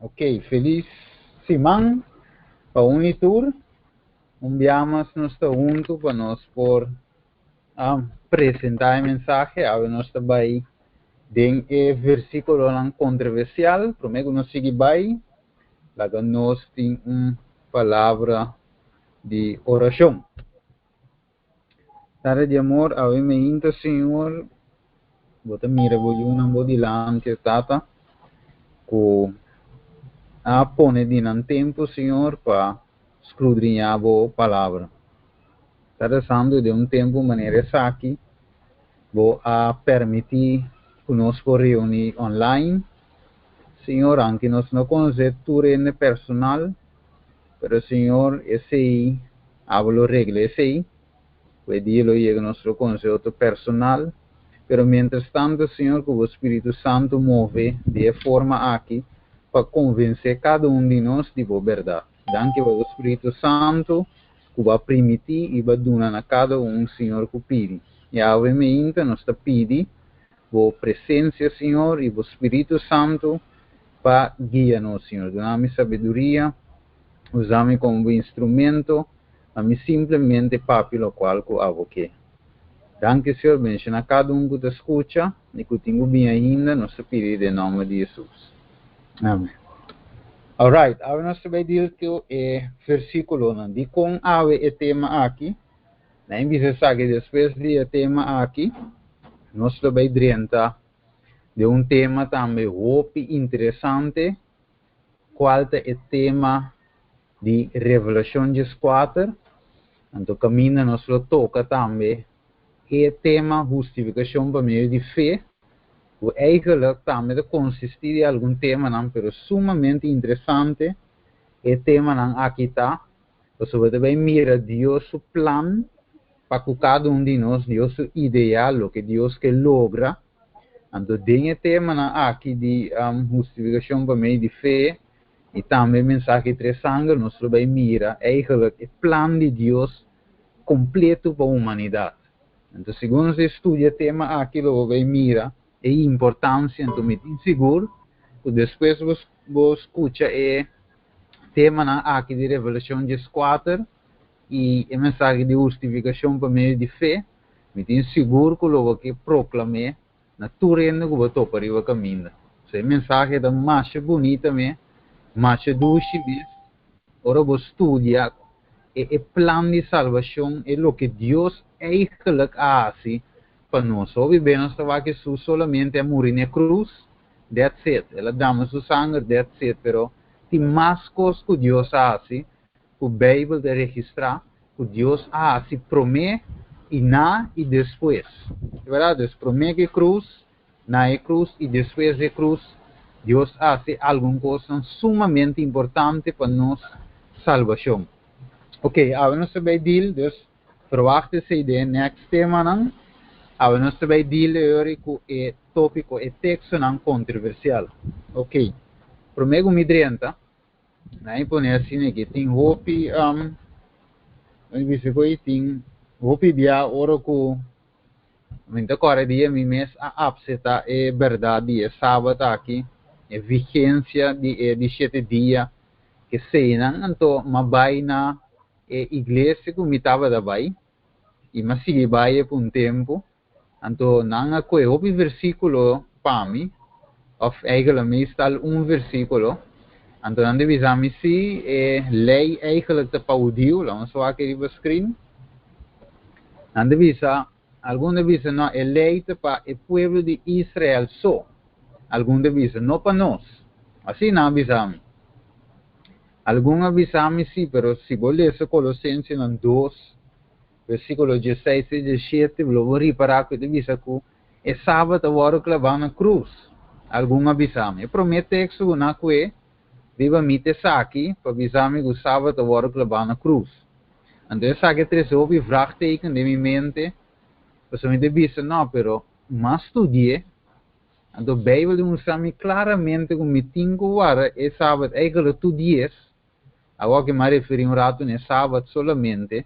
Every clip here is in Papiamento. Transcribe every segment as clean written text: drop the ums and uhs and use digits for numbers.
Ok, felis siman pa un i tur. Un bia mas nos ta huntu pa nos por presentá e mensahe. Awe nos ta bai den e versíkulonan kontroversial. Promé ku nos sigui bai, laga nos tin un palabra di orashon. Tata di amor, awe meinta, Señor, bo ta mira bo yunan bo dilanti, Tata, ku a pone di nan tempu, Señor, pa skrudriñá bo palabra. Tata Santu, den un tempu manera esaki, bo a permití ku nos por reuní online. Señor, aunke nos no konosé tur hende personal, pero Señor, esei abo lo regla esei. Ku e dia lo yega nos lo konosé otro personal. Pero mientras tanto, Señor, ku bo Spiritu Santu move di e forma aki pa konvensé kada un di nos di bo bèrdat. Danki pa bo Spiritu Santu ku bo a primití i bo a duna na kada un, Señor, ku pidi. I awe meinta nos ta pidi bo presensia, Señor, i bo Spiritu Santu pa guia nos, Señor. Duna mi sabiduria, usa mi komo bo instrumento, pa mi simplemente papia lokual ku abo ke. Danki, Señor, bendishoná kada un ku ta skucha i ku tin ku bin ainda, nos ta pidi den nòmber di Hesus. Amen. Alright, awe nos ta bai deal ku e versíkulonan. Dikon awe e tema aki? Nan bisa esaki despues di e tema aki, nos lo bai drenta den un tema tambe hopi interesante, kual ta e tema di Revelashon 14. Anto kaminda nos lo toka tambe e tema hustifikashon pa medio di fe, ku eigenlijk tambe ta konsistí di algun temanan, pero sumamente interesante e temanan aki ta. Pasobra ta bai mira Dios su plan pa ku kada un di nos, Dios su idea, loke Dios ke logra. Anto den e temanan aki di hustifikashon pa medio di fe i tambe mensahe tres sanger, nos lo bai mira eigenlijk e plan di Dios kompleto pa humanidat. Anto segun nos studia e tema aki lo bo bai mira e importansia. Anto mi tin sigur ku despues bo bo skucha e temanan aki di Revelashon 14 i e mensahe di hustifikashon pa medio di fe, mi tin sigur ku lo bo ke proklam'é na tur hende ku bo topa riba kaminda. So e mensahe ta masha bunita mes, masha dushi mes, ora bo studia e e plan di salbashon, e loke Dios eigenlijk a hasi pa nos. Hopi be nos ta wak Hesus solamente a muri na e krus, that's it. El a dama su sanger, that's it. Pero tin mas kos ku Dios a hasi, ku Beibel ta registrá ku Dios a hasi promé i na i despues. Bèrdat? Dus promé ku e krus, na e krus i despues di e krus, Dios a hasi algun kosnan sumamente importante pa nos salbashon. Ok, awe nos ta bai deal, dus verwacht esei den e next temanan. Awe nos ta bai deal e ku e tópiko, e tekstonan kontroversial. Ok, promé ku mi drenta, nan pone asina aki, tin hopi, mi bisa ku tin hopi bia ora ku mi ta kòrda dia mi mes a akseptá e bèrdat di e sabat aki, e vigensia di e di 7 dia, ke seinan, anto m'a bai na e iglesia ku mi tabata bai, i m'a sigui bai pa un tempu, anto nan a kohe hopi versíkulo pa mi, òf eigenlijk meestal un versíkulo, anto nan ta bisa mi si e lei eigenlijk ta pa hudiu, laga nos wak riba screen. Nan ta bisa, algun ta bisa no, e lei ta pa e pueblo di Israel so. Algun ta bisa, no pa nos. Asina nan a bisa mi. Algun a bisa mi si, pero si bo lesa Kolosensenan 2, versíkulo 16 i 17, lo bo ripará ku e ta bisa ku e sabat a wòrdu klabá na krus. Algun a bisa mi. E promé teksto ku nan a kue riba mi ta esaki pa bisa mi ku sabat a wòrdu klabá na krus. Anto esaki a trese hopi vraagteken den mi mente, pasobra mi ta bisa, no, pero m'a studi'é, anto Beibel ta mustra mi klaramente ku mi tin ku warda e sabat eigenlijk tur dies. Awor ke m'a referí un ratu na e sabat solamente,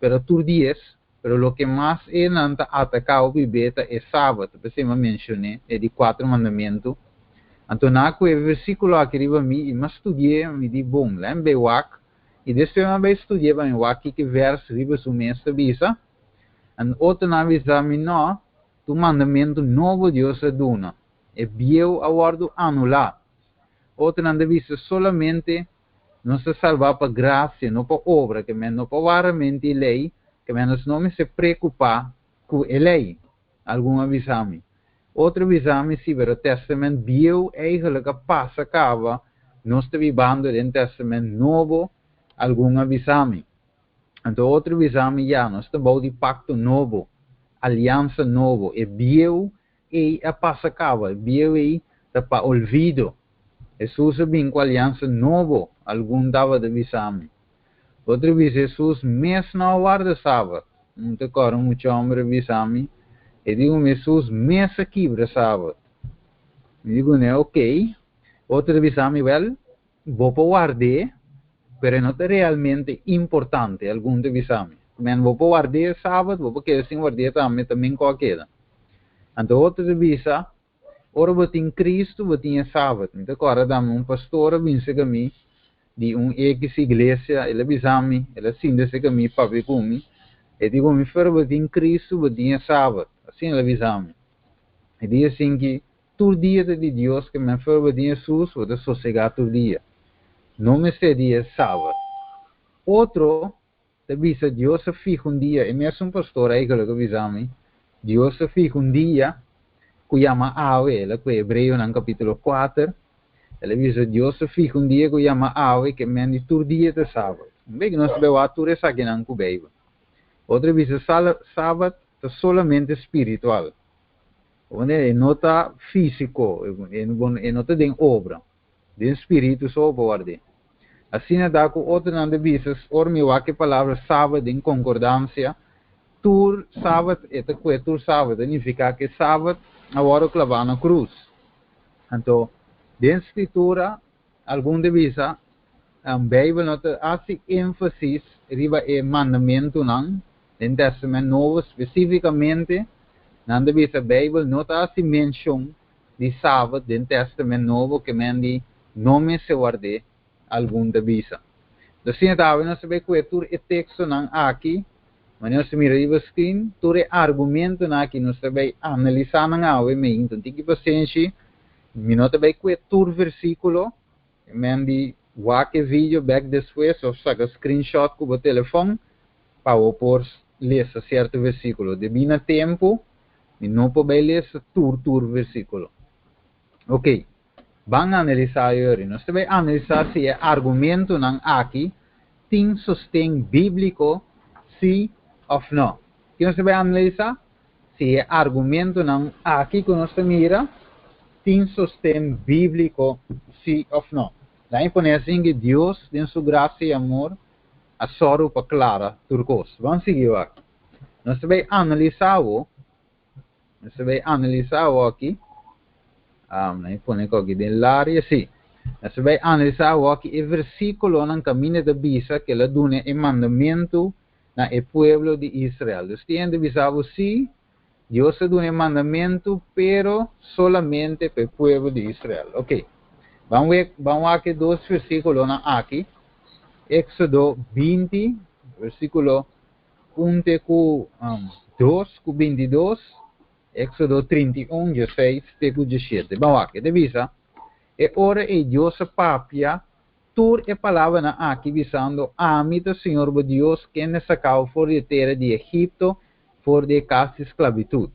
pero tur dies, pero loke mas e nan ta ataká hopi be ta e sabat, p'esei m'a menshoné e di kuater mandamentu. Anto nan a kue e versíkulo aki riba mi i m'a studi'é, mi di, Bon, lèn bai wak. I despues m'a bai studi'é pa mi wak kiko e vèrs riba su mes ta bisa. Anto otronan a bisa mi, Nò, ta un mandamentu nobo Dios a duna. E bieu a wòrdu anulá. Otronan ta bisa solamente nos ta salbá pa grasia, no pa obra, ke men no pa waramentu e lei, ke men nos no mester preokupá ku e lei. Algun a bisa mi. Otro a bisa mi, Si, pero Testament Bieu eigenlijk a pasa kaba, nos ta bibando den Testament Nobo, algun a bisa mi. Anto otro a bisa mi, Ya, nos ta bou di pakto nobo, aliansa nobo, e bieu ei a pasa kaba, e bieu ei ta pa olvido. Hesus a bin ku aliansa nobo, algun tabata bisa mi. Otro bisa Hesus mes no a warda Sabat. Un ta kòrda un mucha hòmber a bisa mi, e di ku Hesus mes a kibra Sabat. Mi di kuné, Okey. Otro ta bisa mi, Wèl, bo por ward'é, pero e no ta realmente importante, algun ta bisa mi. Men bo por ward'é Sabat, bo por keda sin ward'é tambe, ta min ku a keda. Anto otro ta bisa, Ora bo tin Cristo, bo tin e Sabat. Mi ta corda tambe un pastor a bin cerca mi di un X iglesia, el a bisa mi, el a sinta cerca mi papia cu mi, e di cu mi, Fer, bo tin Cristo, bo tin e Sabat. Asina el a bisa mi. E di asin ki tur dia ta di Dios, ke men fer bo tin Jesus, bo ta sosega tur dia. No mester di e Sabat. Otro ta bisa Dios a fiha un dia, e mesun pastor eigenlijk a bisa mi, Dios a fiha un dia ku yama awe, el a kue Hebreonan kapítulo kuater, el a bisa Dios a fiha un dia ku yama awe, ke men di tur dia ta sabat. Un bek nos ta bai wak tur esakinan ku Beibel. Otro a bisa sabat ta solamente spiritual. E no ta físiko, e no ta den obra. Den spiritu so bo ward'é. Asina ta ku otronan ta bisa, Ora mi wak e palabra sabat den konkordansia, tur sabat e ta kue tur sabat, ta nifiká ku e sabat a wòrdu klabá na krus. Anto, den Skritura, algun ta bisa, Beibel no ta hasi énfasis riba e mandamentunan den Tèstamènt Nobo spesífikamente, nan ta bisa Beibel no ta hasi menshon di Sabat den Testament Nobo ke men di no mester ward'é, algun ta bisa. Asina ta awe nos ta bai kue tur e tekstonan aki, manera nos ta mira riba screen, tur e argumentonan aki nos ta bai analisá nan awe meinta. Un tiki pasenshi, mi no ta bai kue tur versíkulo, e men di wak e video bek despues òf saka screenshot ku bo telefòn pa bo por lesa sierto versíkulo. Debí na tempu, Mi no por bai lesa tur tur versíkulo. Ok, ban analisá e ori. Nos ta bai analisá si e argumentonan aki tin sosten bíbliko, sí òf nò. Ki nos ta bai analisá? Si e argumentonan aki ku nos ta mira tin sosten bíbliko, sí òf nò. Laña pone asin ku Dios den su grasia i amor a sòru pa klara tur kos. Ban sigui wak. Nos ta bay analisá awo. Nos ta bay analisá awo aki. Um, nan pone aki den laria, sí. Nos ta bay analisá awo aki e versíkulonan kaminda ta bisa ke el a duna e mandamentu na e pueblo di Israel. Dus tin hende bisa bo sí, Dios a duna e mandamentu, pero solamente pa e pueblo di Israel. Ok. Ban wek, ban wak e dos versíkulonan aki. Éxodo 20, versíkulo Un te ku dos ku bintidos, Éksodo 31, dieseis te ku diesiete. Ban wak, e ta bisa, E ora ei Dios a papia tur e palabranan aki, bisando, Ami ta Señor bo Dios, kende saka bo for di e tera di Egipto, for di e kas di sklabitut.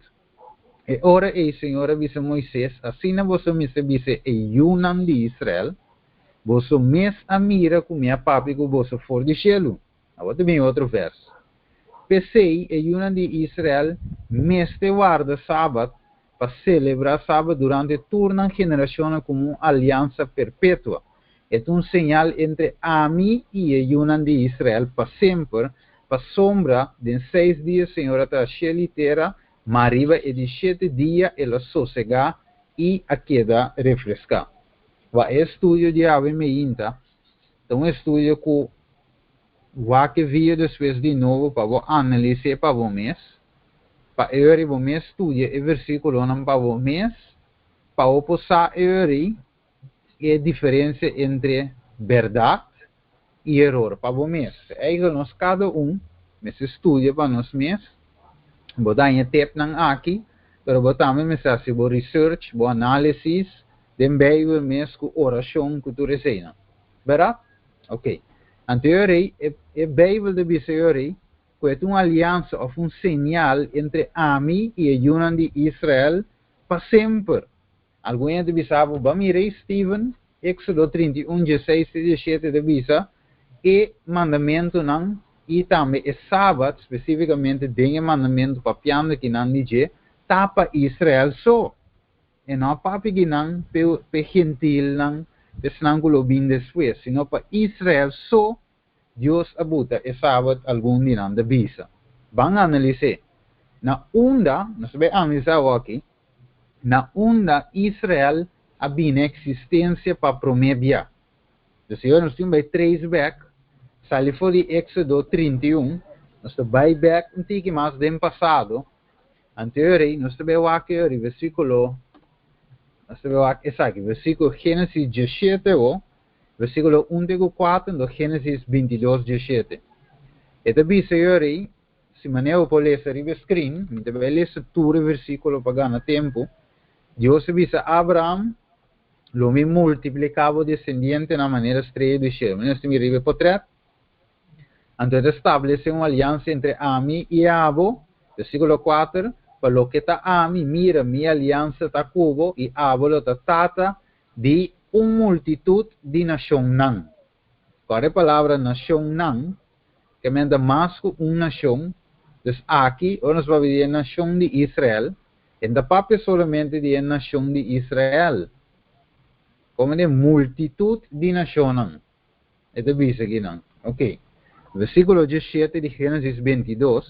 E ora ei Señor a bisa Moises, Asina boso mester bisa e yunan di Israel, Boso mes a mira ku mi a papia ku boso for di shelu. Awor ta bin otro vers. P'esei e yunan di Israel mester warda Sabat pa selebrá Sabat durante tur nan generashonnan komo un aliansa perpetua. E ta un señal entre ami i e yunan di Israel pa semper, pasobra den seis dia Señor a traha shelu i tera, ma riba e di shete dia el a sosegá i a keda refreská. Wak e estudio di awe meinta ta un estudio ku Wak e video despues di nobo pa bo analis'é pa bo mes, pa e ora bo mes studia e versíkulonan pa bo mes, pa bo por sa e ora E diferensia entre bèrdat i eror pa bo mes. Eigenlijk nos kada un mester studia pa nos mes. Bo ta haña tepnan aki, pero bo tambe mester hasi bo research, bo análisis den Beibel mes ku orashon ku tur eseinan. Bèrdat? Ok. Anto e e Beibel ta bisa e ku e ta un aliansa òf un señal entre ami i e yunan di Israel pa semper. Algun hende ta bisa bo, Ban mira ei, Steven, Éxodo 31, 16 te 17 ta bisa e mandamentunan i tambe e Sabat, spesífikamente den e mandamentu papiando kinan di dje, ta pa Israel so. E no a papia kinan p'e gentilnan, p'esnan ku lo bin despues, sino pa Israel so Dios a buta e Sabat, algun di nan ta bisa. Ban analis'é. Na unda, nos ta bai analisá awor aki, na unda Israel a bini eksistensia pa promé bia? Dus si nos tin bai trace back, sali for di Éxodo 31, nos ta bai back un tiki mas den pasado, anterior, nos ta bai wak e versíkulo, nos ta bai wak esaki, versíkulo Génesis 17 o, versíkulo 1 te 4, do Génesis 22, 17. E ta bisa yori, si manera por lesa riba screen, mi ta bai lesa tur versíkulo pa gana tempu. Dios a bisa Abraham: "Lo mi multipliká bo desendientenan manera strea di shelu." Manera mi riba portrèt. Anto e establesé un aliansa entre ami i abo, versíkulo 4, pa loke ta ami, mira, mi aliansa ta ku bo i abo lo ta tata di un multitut di nashonnan. Kua e palabra nashonnan, ke men mas ku un nashon? Dus aki, ora nos papia di nashon di Israel, e n' ta papia solamente di nashon di Israel. Komo di multitut di nashonnan. E ta bisa akinan. Ok. Versíkulo 17 di Génesis 22.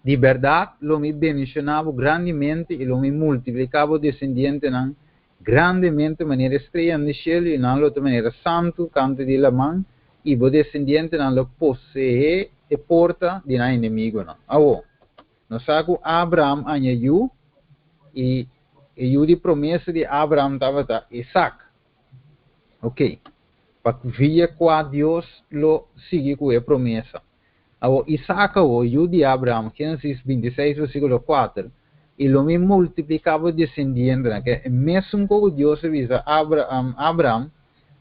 Di bèrdat, lo mi bendishoná bo grandemente i lo mi multipliká bo desendientenan grandemente manera strea di shelu i nan lo ta manera santu kantu di laman i bo desendientenan lo poseé e porta di nan enemigunan. Awo, nos sa ku Abraham a haña yu i e yu di promesa di Abraham tabata Isaac. Ok. Pa via kua Dios lo sigui ku e promesa. Awo, Isaac o yu di Abraham, Génesis 26, versíkulo 4, i lo mi multipliká bo desendientenan, ku mesun ku Dios a bisa Abraham, Abraham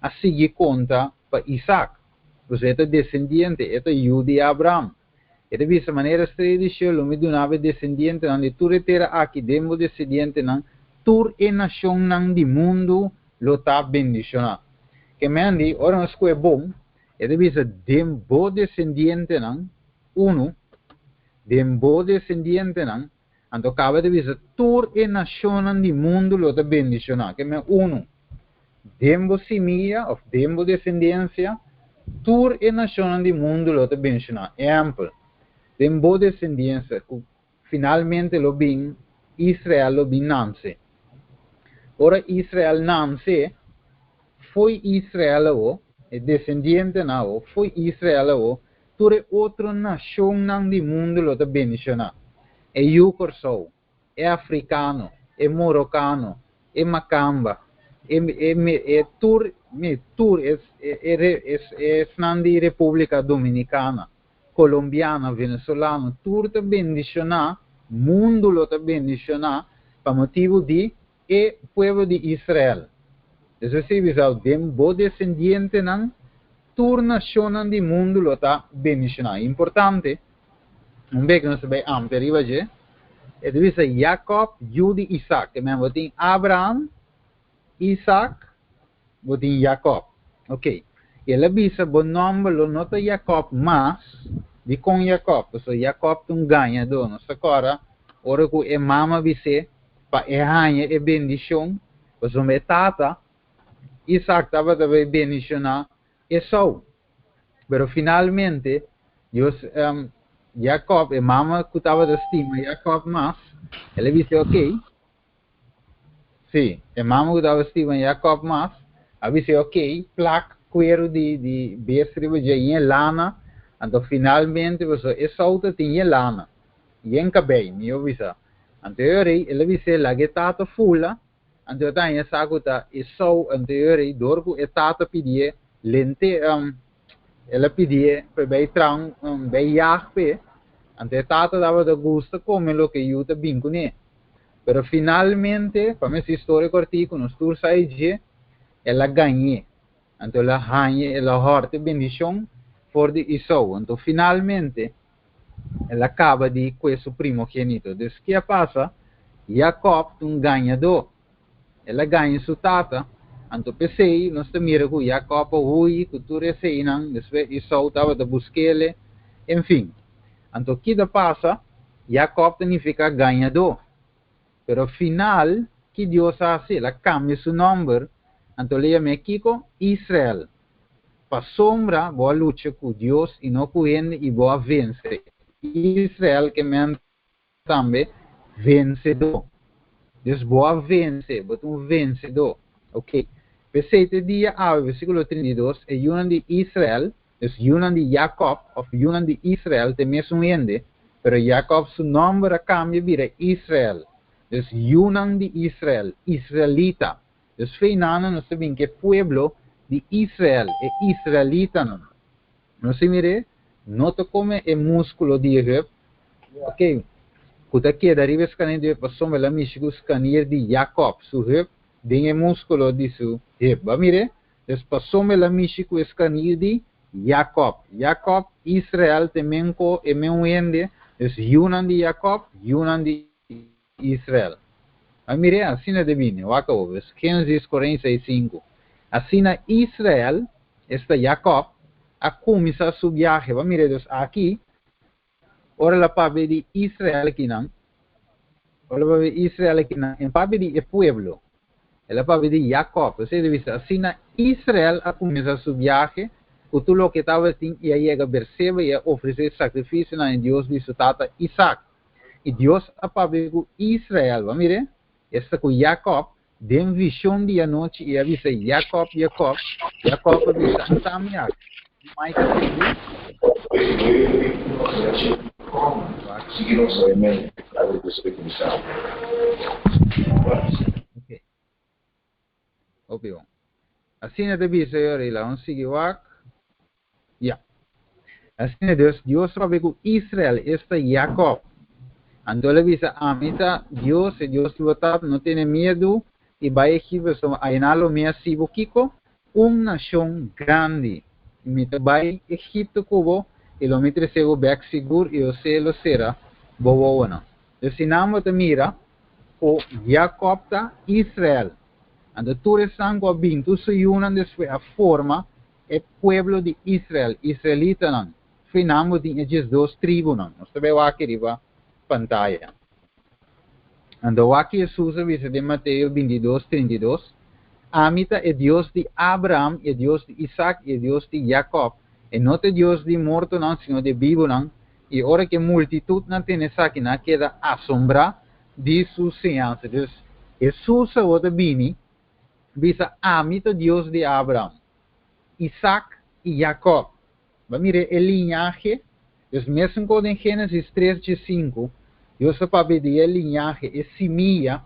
a sigui konta pa Isaac. Pues e ta desendiente, e ta yu di Abraham. E ta bisa manera strea di shelu, mi duna bo desendientenan di tur tera aki, den bo desendientenan, tur e nashonnan di mundu lo ta bendishoná. Ke men di, ora nos kohe bon, e ta bisa den bo desendientenan, unu, den bo desendientenan, anto kaba ta bisa tur e nashonnan di mundu lo ta bendishoná. Ke men unu, den bo simia, òf den bo desendensia, tur e nashonnan di mundu lo ta bendishoná. Ehèmpel, den bo desendensia, finalmente lo bin Israel lo bin nase. Ora Israel nase, for di Israel o, e desendientenan o, for di Israel o, tur otro nashonnan di mundu lo ta bendishoná. E yu Kòrsou, e afrikano, e marokano, e makamba, e tur, mi tur e esnan di Repúblika Dominikana, kolombiano, venezolano, tur ta bendishoná, mundu lo ta bendishoná pa motibu di e pueblo di Israel. Es desir, den bo desendientenan, tur nashonnan di mundu lo ta bendishoná. Importante, un bes ku nos bai amplia riba dje, e ta bisa Jacob, yu di Isaac. Ke men tin Abraham, Isaac, bo tin Jacob. Ok. I el a bisa, bo nòmber lo no ta Jacob mas, di kon Jacob? So Jacob ta un gañadó. Nos awor, ora ku e mama bis'é, pa e haña e bendishon, pasobra e tata, Isaac tabata bendishoná Esau. Pero finalmente, Dios, Jacob, e mama ku tabata stima Jacob mas, el a bisa, ok, si, e mama ku tabata stima Jacob mas, a bisa, ok, plak kueru di bestia riba lana, anto finalmente, Esau tin lana, yen kabei, mi a bisa. Anto el a bisa, lag'e tata fula. Anto e ta haña sa ku ta Esou anterior ei dor ku e tata pidié lente el a pidié pa e bai traha un bai yag p'e. Anto e tata tabata gusta kome loke e yu ta bin kuné. Pero finalmente, pa mi hasi historia kòrtiku, nos tur sa e dje, el a gañ'é. Anto el a haña, el a hòrta e bendishon for di Esou. Anto finalmente el a kaba di kue su primogénito. Dus ke a pasa? Jakòb ta un gañadó. El a gaña su tata. Anto p'esei nos ta mira ku Jakòb a hui ku tur eseinan. Despues Esou tabata busk'el. En fin. Anto ki ta pasa? Jakòb ta nifiká gañadó. Pero final, ki Dios a hasi? El a kambia su nòmber, anto el a yam'é kiko? Israel. Pasobra bo a lucha ku Dios i no ku hende i bo a vense. Israel ke men tambe vensedó. Dus bo a vense, bo ta un vensedó. Oké. P'esei te dia awe, versíkulo 32, e yunan di Israel, Dus yunan di Jakòb, òf yunan di Israel, ta e mesun hende, pero Jakòb su nòmber a kambia bira Israel. Dus yunan di Israel, israelita. Dus fe nan nos ta bin ku e pueblo di Israel, e israelitanan. Nos a mir'é, no ta kome e múskulo di e heup, ok, ku ta keda riba e skanir di heup, pasobra el a mishi ku skanir di Jakòb, su heup, den e múskulo di su heup. Bo a mir'é? Dus pasobra el a mishi ku e skanir di Jakòb. Jakòb, Israel, te men ko e men un hende, dus yunan di Jakòb, yunan di Israel. A mir'é, asina ta bini, wak awor, dus Génesis 45. Asina Israel, esta Jakòb, a kuminsá su biahe. Bo a mir'é, dus aki, ora el a papia di Israel akinan, ora el a papia di Israel akinan, en papia di e pueblo, el a papia di Jakòb. Esei ta bisa, asina Israel a kuminsá su biahe ku tur loke e tabatin i a yega Berseba i a ofresé sakrifisio na e Dios di su tata Isak. I Dios a papia ku Israel, bo a mir'é? Esta ku Jakòb, den vishon di anochi i a bisa, Jakòb, Jakòb. Jakòb a bisa, Ata mi aki. Mike a tende. Ok. Hopi bon. Asina ta bisa yo Rila. Un sigui wak. Ya. Asina dus, Dios a papia ku Israel, esta Jakòb. Anto el a bisa, Ami ta Dios, e Dios di bo tata, no tene miedu i bai Egipto, pasobra ayina lo mi hasi bo kiko? Un nashon grandi. I mi ta bai Egipto ku bo, i lo mi trese bo bèk sigur, i José lo sera bo wowonan. Dus si nan bo ta mira ku Jakòb ta Israel. Anto tur esnan ku a bin, tur su yunan despues a forma e pueblo di Israel, israelitanan, finnan bo tin e 12 tribunan. Nos ta bay wak riba pantaya. Anto wak Jesus a bisa den Mateo 22, 32, Ami ta e Dios di Abraham, e Dios di Isaac i e Dios di Jacob. E no ta e Dios di mortonan, sino di bibunan. I ora ku e multitutnan tene esaki, nan a keda asombrá di su siñansa. Dus, Jesus awor ta bini bisa, Ami ta Dios di Abraham, Isaac i Jacob. Bo a mira e liñahe? Dus mesun ku den Génesis 3 15, Dios a papia di e liñahe, e simia,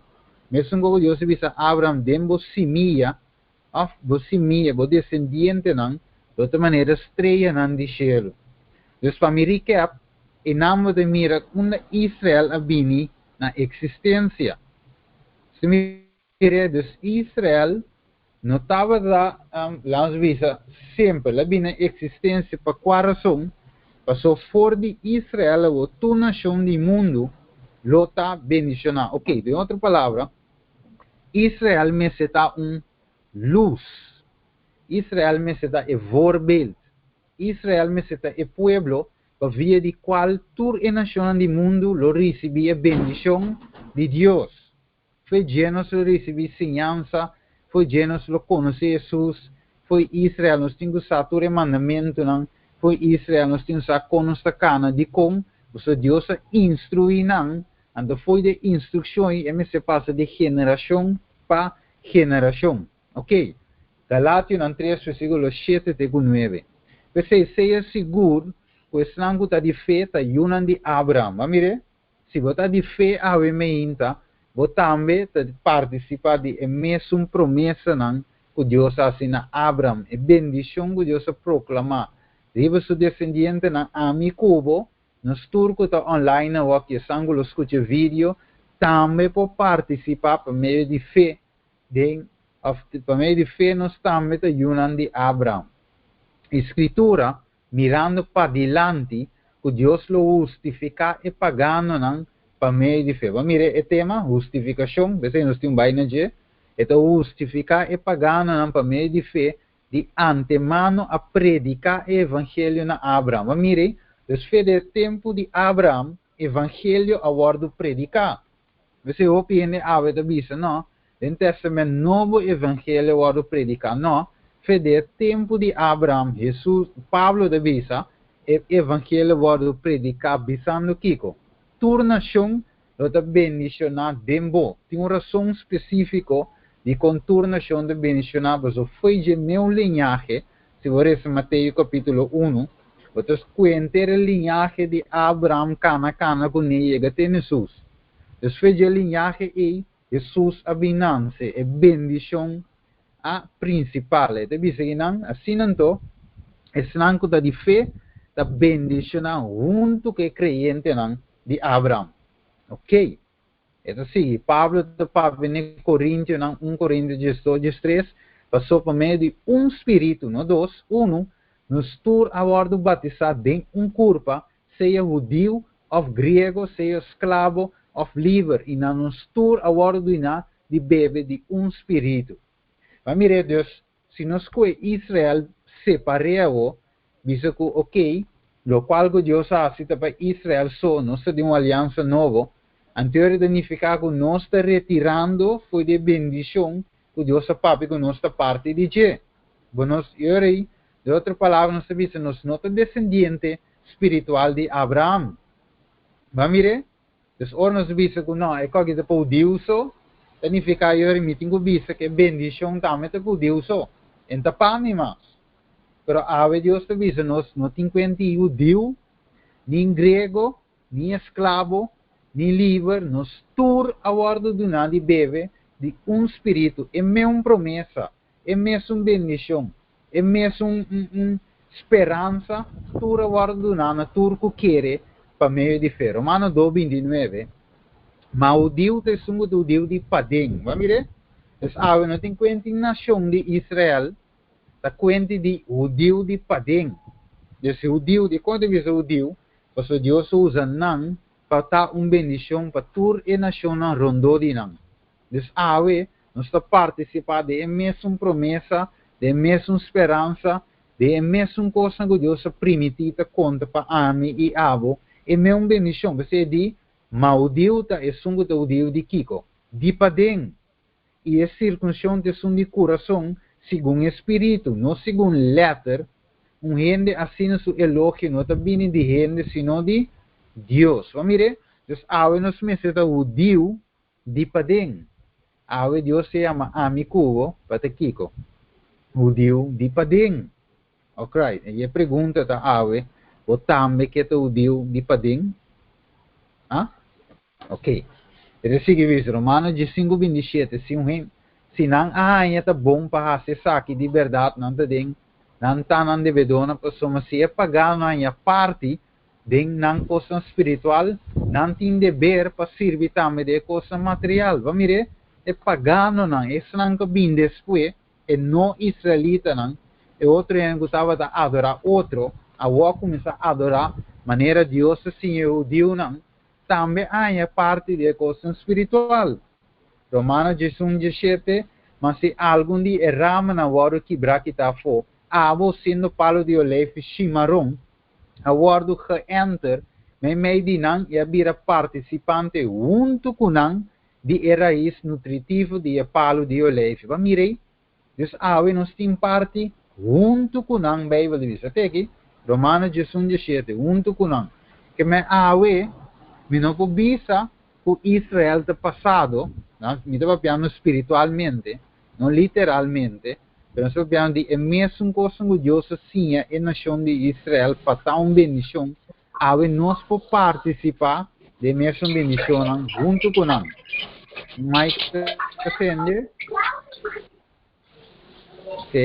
mesun ku Dios a bisa Abraham, den bo simia, òf bo simia, bo desendientenan, lo ta manera streanan di shelu. Dus pa mi recap, e nan bo ta mira unda Israel a bini na eksistensia. Si mi Mira, dus Israel no tabata, laat ons bisa, simpel. El a bini na eksistensia pa kua rason? Paso for di Israel awor tur nashon di mundu lo ta bendishoná. Oké, den otro palabra, Israel mester ta un lus. Israel mester ta e voorbeeld. Israel mester ta e pueblo pa via di kual tur e nashonnan di mundu lo risibí e bendishon di Dios. Fo'i dje nos lo risibí siñansa, fo'i dje nos lo konosé Hesus, fo'i Israel nos tin ku sa tur e mandamentunan, fo'i Israel nos tin ku sa kon nos ta kana. Dikon? Pasobra Dios a instruí nan, anto fo'i di e instrukshon ei e mester pasa di generashon pa generashon. Oké, Galationan 3 versíkulo 7 te ku 9. P'esei, sea sigur ku esnan ku ta di fe ta yunan di Abraham. Bo a mir'é? Si bo ta di fe awe meinta, Bo tambe ta partisipá di e mesun promesanan ku Dios a hasi na Abraham, e bendishon ku Dios a proklamá riba su desendientenan. Ami ku bo, nos tur ku ta online awor ku esan ku lo skucha e video, tambe por partisipá pa medio di fe den òf pa medio di fe nos tambe ta yunan di Abraham. E Skritura, mirando padilanti ku Dios lo hustifiká e paganonan pa medio di fe. Bo a mira e tema, hustifikashon, p'esei nos tin un bai na dje. E ta hustifiká e paganonan pa medio di fe, di antemano a prediká e evangelio na Abraham. Bo a mira ei? Dus fe den e tempu di Abraham, evangelio a wòrdu prediká. P'esei hopi hende awe ta bisa, No, den Testament Nobo evangelio a wòrdu prediká. No, fe den e tempu di Abraham, Hesus, Pablo ta bisa, e evangelio a wòrdu prediká bisando kiko? Tur nashon lo ta bendishoná den bo. Tin un rason spesífiko dikon tur nashon ta bendishoná, pasobra fo'i dje meu liñahe, si bo resa Mateo kapítulo unu, bo ta skuenter e liñahe di Abraham kana kana kuné yega te Hesus. Dus fo'i dje liñahe ei, Hesus a bin nanse, e bendishon a prinsipal. E ta bisa kinan, Asina anto, esnan ku ta di fe ta bendishoná huntu ku e kreyentenan di Abraham. Oké. E ta sigui, Pablo ta papia n'e Korintionan, un Korintio diesdos, diestres, Pasó pa medio di un spiritu, no dos, unu, nos tur a wòrdu batisá den un kurpa, sea hudiu òf griego, sea sklabo òf liber, i na nos tur a wòrdu duná di bebe di un spiritu. Ba mir'é, dus, si nos koe Israel separ'é awo, bisa ku okey, lokual ku Dios a hasi ta pa Israel so, nos ta den un aliansa nobo, anterior ta nifiká ku nos ta retirando for di e bendishon ku Dios a papia ku nos ta parti di dje. Bo nos, i ora ei, den otro palabra nos ta bisa nos no ta desendiente spiritual di Abraham. Bo a mir'é? Dus ora nos bisa ku no, e koki ta pa hudiu so, ta nifiká yori mi tin ku bisa ku e bendishon tambe ta pa hudiu so, e no ta pa mi mas. Pero awe Dios ta bisa nos no tin kuenta i hudiu, ni griego, ni esklabo, ni liber, nos tur a wòrdu duná di bebe di un spiritu, e meun promesa, e mesun bendishon, e mesun speransa tur a wòrdu duná na tur ku kere pa medio di fe. Romano dos binti nuebe, Ma hudiu ta esun ku ta hudiu di paden. Bo a mir'é? Dus awe no tin kuenti nashon di Israel, ta kuenti di hudiu di paden. Dus e hudiu, dikon ta bisa hudiu? Pasobra Dios a usa nan pa ta un bendishon pa tur e nashonnan rondó di nan. Dus awe nos ta partisipá den e mesun promesa, den e mesun speransa, den e mesun kosnan ku Dios a primití ta konta pa ami i abo, e meun bendishon. P'esei e di, Ma hudiu ta esun ku ta hudiu di kiko? Di paden. I e sirkunshon ta esun di kurason, segun e spiritu, no segun lèter. Un hende asina su elogio no ta bini di hende sino di Dios. Bo a mir'é? Dus awe nos mester ta hudiu Di paden. Awe Dios ta yama ami ku bo pa ta kiko? Hudiu di paden. Okright, i e pregunta ta awe, bo tambe ke ta hudiu di paden? Ah? Ok. E ta sigui bisa, Romano diesinku 27, Si un hen, si nan a haña ta bon pa hasi esaki di bèrdat nan ta den, nan ta nan debedónan, pasobra si e pagano haña parti Den nan kosnan spiritual, nan tin deber pa sirbi tambe den e kosnan material. Bo mir'é? E paganonan, esnan ku a bin despues, e no-israelitanan, e otro hende ku tabata adorá otro, awor a kuminsá adorá manera Dios a siña e hudiunan, tambe a haña parti di e kosnan spiritual. Romano 11, 17, Ma si algun di e ramanan wòrdu kibrá kitá afó, abo, siendo palu di oleifi shimaron, a wòrdu geënter meimei di nan i a bira partisipante huntu ku nan di e rais nutritivo di e palu di oleifi. Bo a mira ei? Dus awe nos tin parti huntu ku nan, Beibel ta bisa. Te aki, Romano 11, 17, huntu ku nan. Ke men awe mi no por bisa ku Israel ta pasado, mi ta papiando spiritualmente, no literalmente, pero nos ta papiando di e mesun kosnan ku Dios a siña e nashon di Israel pa ta un bendishon, awe nos por partisipá den e mesun bendishonnan huntu ku nan. Mike ta sende. Ok.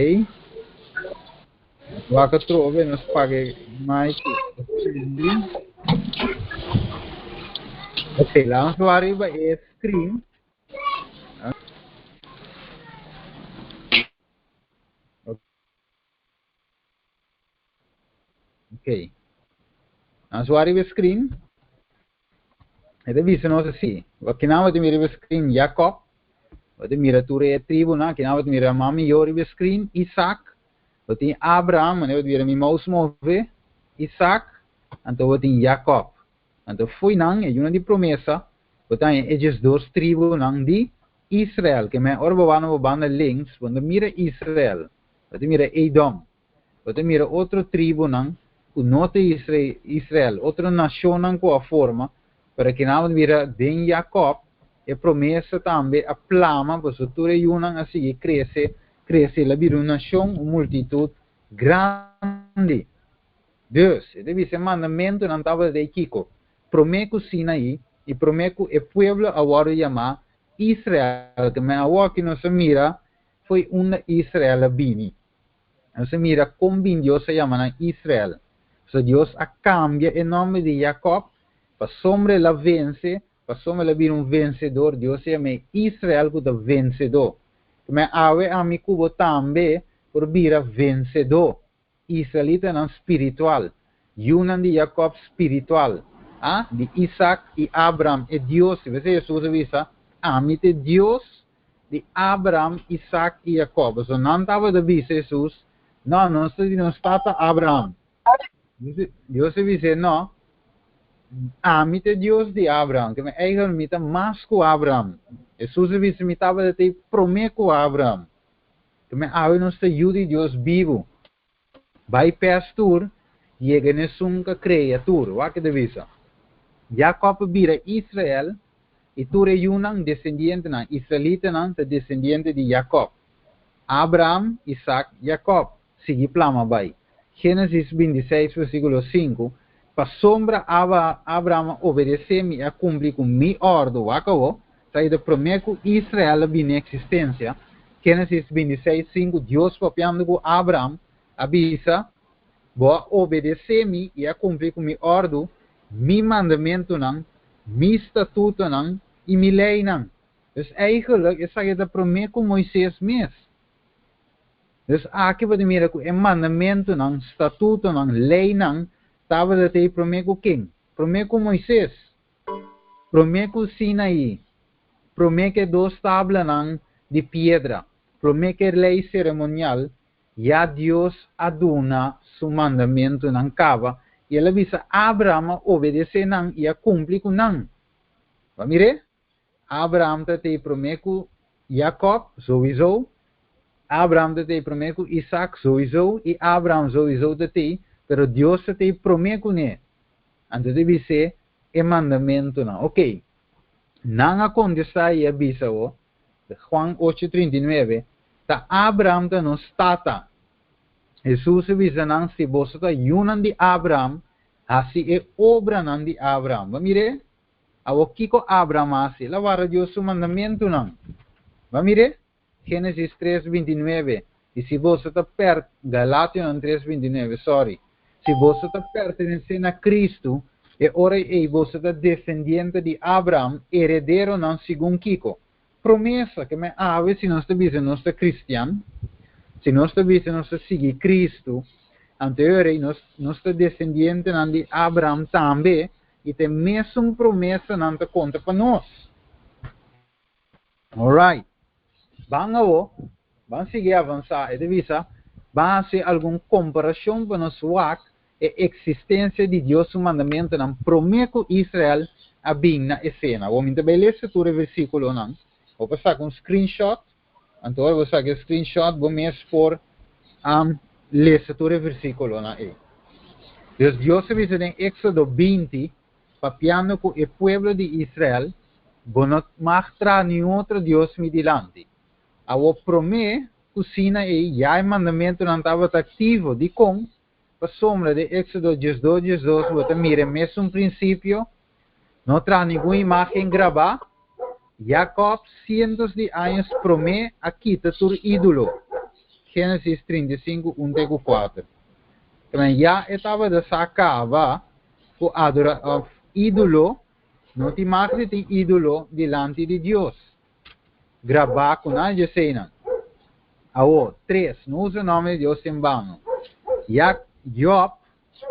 Wak atrobe, nos paga Mike sende. Ok, laat ons arriba e screen. Ok. Nos wak riba screen. E ta bisa nos así. Aki nan bo ta mira riba screen Jacob. Bo ta mira tur e tribunan. Aki nan bo ta mira mami yo riba screen Isaac. Bo tin Abraham, manera bo ta mira mi mouse move. Isaac. Anto bo tin Jacob. Anto fo'i nan, e yunan di promesa, bo ta haña e 12 tribunan di Israel. Ke men ora bo wak na bo banda links, bo no ta mira Israel. Bo ta mira Edom. Bo ta mira otro tribunan ku no ta Israel, otro nashonnan ku a forma, pero kinan bo ta mira den Jakòb e promesa tambe a plama, pasobra tur e yunan a sigui krese, krese, el a bira un nashon, un multitut grandi. Dus, e ta bisa e mandamentunan tabata di kiko? Promé ku Sinaí i promé ku e pueblo a wòrdu yamá Israel, ke men awor ki nos a mira foi unda Israel a bini. Nos a mira kon bin Dios a yama nan Israel. Pasobra Dios a kambia e nòmber di Jakòb, pasobra el a vense, pasobra el a bira un vensedor, Dios a yam'é Israel ku ta vensedó. Kmé awe ami ku bo tambe por bira vensedó. Israelitanan spiritual, yunan di Jakòb spiritual, a, di Isak i Abraham, e Dios, si p'esei Hesus a bisa, Ami ta e Dios di Abraham, Isak i Jakòb. Pasobra nan tabata bisa Hesus, No, nos ta di nos tata Abraham. Dios a bis'é, No, ami ta e Dios di Abraham, ke mi eigen mi ta mas ku Abraham. Hesus a bisa, Mi tabata ta e promé ku Abraham. Tuma awe nos ta yu di Dios bibu. Bai pes tur, yega na esun ku a krea tur. Wak ke ta bisa. Jakòb a bira Israel, i tur e yunan, desendientenan, israelitanan, ta desendiente di Jakòb. Abraham, Isak, Jakòb. Sigui plama bai. Génesis 26, versíkulo 5, Pasobra Abraham a obedesé mi i a kumpli ku mi òrdu, wak awor, ta i ta promé ku Israel a bini na eksistensia, Génesis 26, 5, Dios papiando ku Abraham, a bisa, Bo a obedesé mi i a kumpli ku mi òrdu, mi mandamentunan, mi statutonan i mi leinan. Dus eigenlijk esaki ta promé ku Moises mes. Dus aki bo ta mira ku e mandamentunan, statutonan, leinan tabata t'ei promé ku ken? Promé ku Moises, promé ku Sinaí, promé ku e dos tablanan di piedra, promé ku e lei seremonial, ya Dios a duna su mandamentunan kaba i el a bisa Abraham a obedesé nan i a kumpli ku nan. Bo a mir'é? Abraham ta t'ei promé ku Jakòb, souwisou. Abraham ta t'ei promé ku Isak, souwisou. I Abraham souwisou ta t'ei, pero Dios ta t'ei promé kuné. Anto ta bis'é e mandamentunan. Oké. Nan a kontestá i a bisa bo, Juan ocho 39, Ta Abraham ta nos tata. Hesus a bisa nan, Si boso ta yunan di Abraham, hasi e obranan di Abraham. Bo a mir'é? Awor kiko Abraham a hasi? El a warda Dios su mandamentunan. Bo a mir'é? Génesis tres 29. I si boso ta per, Galationan tres 29, sorry. Si boso ta pertenesé na Kristu, e ora ei boso ta desendiente di Abraham, herederonan segun kiko? Promesa. Ke men awe si nos ta bisa nos ta kristian, si nos ta bisa nos ta sigui Kristu, anto e ora ei nos nos ta desendientenan di Abraham tambe, i ta e mesun promesanan ta konta pa nos. Alright. Ban awo, ban sigui avansá. E ta bisa, Ban hasi algun komparashon pa nos wak e eksistensia di Dios su mandamentunan promé ku Israel a bin na esena. Awor mi ta bai lesa tur e versíkulonan. Bo por saka un screenshot, anto ora bo saka e screenshot bo mes por lesa tur e versíkulonan ei. Dus Dios a bisa den Éksodo 20, papiando ku e pueblo di Israel, Bo no mag traha niun otro dios mi dilanti. Awor promé ku Sina ei ya e mandamentunan tabata aktivo. Dikon? Pasobra den Éksodo 12, 12 bo ta mira e mesun prinsipio, No traha ningun imágen grabá. Jacob cientos di aña promé a kita tur ídolo. Génesis 35, 1 te 4. Tambe ya e tabata sa kaba ku adora of ídolo, no tin mag di tin ídolo dilanti di Dios. Grabá ku nan djeseinan. Awo, 3, no usa nòmber di Dios en bano. Ya Job,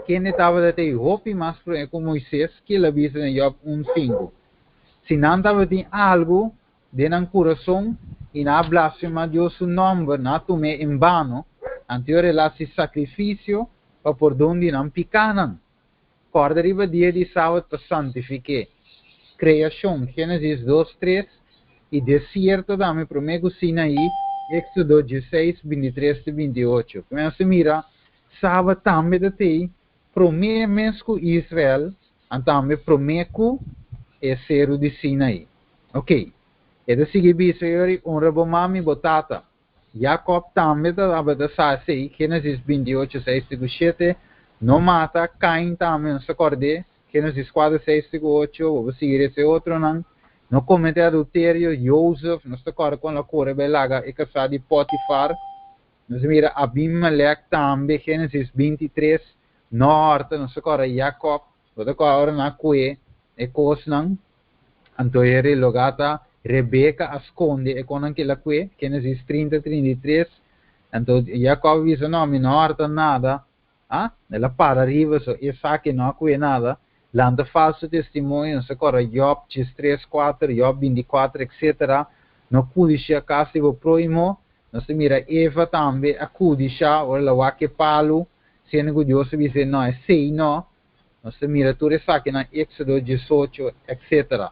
kende tabata hopi mas promé ku Moises, ku el a bisa den Job 1:5. Si nan tabatin algu den nan kurason i nan a blasfemá Dios su nòmber, nan a tum'é en bano, anto el a hasi sakrifisio pa pordon di nan pikánan. Kòrda riba dia di sabat pa santifik'é. Kreashon, Génesis 2, 3, i desierto tambe promé ku Sinaí, Éxodo 16, 23 te 28. Kuminsá mira, sabat tambe tabat'ei promé mes ku Israel, i tambe promé ku e seru di Sinaí. Ok. E ta sigui bisa, honra bo mama i bo tata. Jacob tambe tabata sa esei, Génesis 28, 6 te 7, no mata, Cain tambe, nos ta kòrda, Génesis 4, 6 te 8, ban sigui e otronan, no kometé adulterio, Joseph, nos ta kòrda ku el a kore bai laga e kas di Potifar, nos mira Abimelech tambe, Génesis 23, no hòrta, nos ta kòrda Jacob, bo ta kòrda nan a kue e kosnan, anto e logata Rebeca a skonde e kosnan ku el a kue, Génesis 30, 33, anto Jacob a bisa, no, mi no a hòrta nada, ah, el a para riba, so esaki no a kue nada, lanta falsu testimonio, nos ta kòrda Job 3, 4, Job 24, etc. No kudishá kas di bo próhimo, nos mira Eva tambe a kudishá, ora el a wak e palu, siendo ku Dios a bis'é, no, esei no, nos mira tur esaki na Éxodo 18, etc.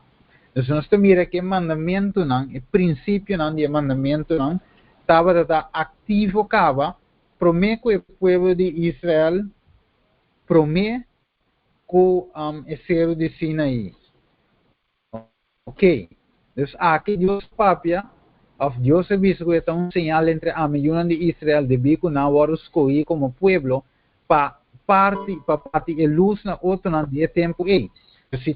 Anto, nos mira ku e mandamentunan, e prinsipionan di mandamentunan, tabata aktivo kaba, promé ku e pueblo di Israel, promé ku e seru di Sinaí. Ok. Dus aki Dios papia, of Dios a bisa ku ta un señal entre ami i yunan di Israel, debí ku nan a wòrdu skohí komo pueblo, pa parti, pa parti e lus na otronan den e tempu ei. Si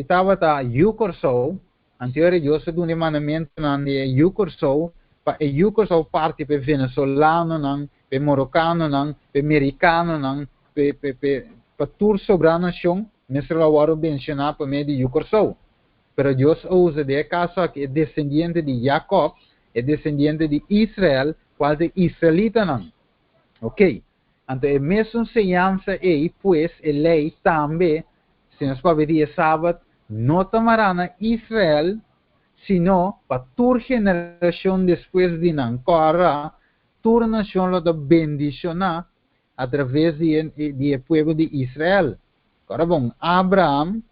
tabata yu Kòrsou, anterior Dios a duna mandamentunan di yu Kòrsou, pa e yu Kòrsou parti pa venezolanonan, pa marokanonan, pa amerikanonan, pa tur sobrá nashon, mester a wòrdu bendishoná pa medio di yu Kòrsou. Pero Dios a usa den e kaso aki e desendiente di Jacob, e desendiente di Israel, kual ta israelitanan. Ok. Anto, e mesun enseñansa ei, pues, e lei tambe, si nos papia di sabat, no ta mará na Israel, sino pa tur generashon despues di nan. Kòrda, tur nashon lo ta bendishoná a traves di e pueblo di Israel. Awor, bon, Abraham,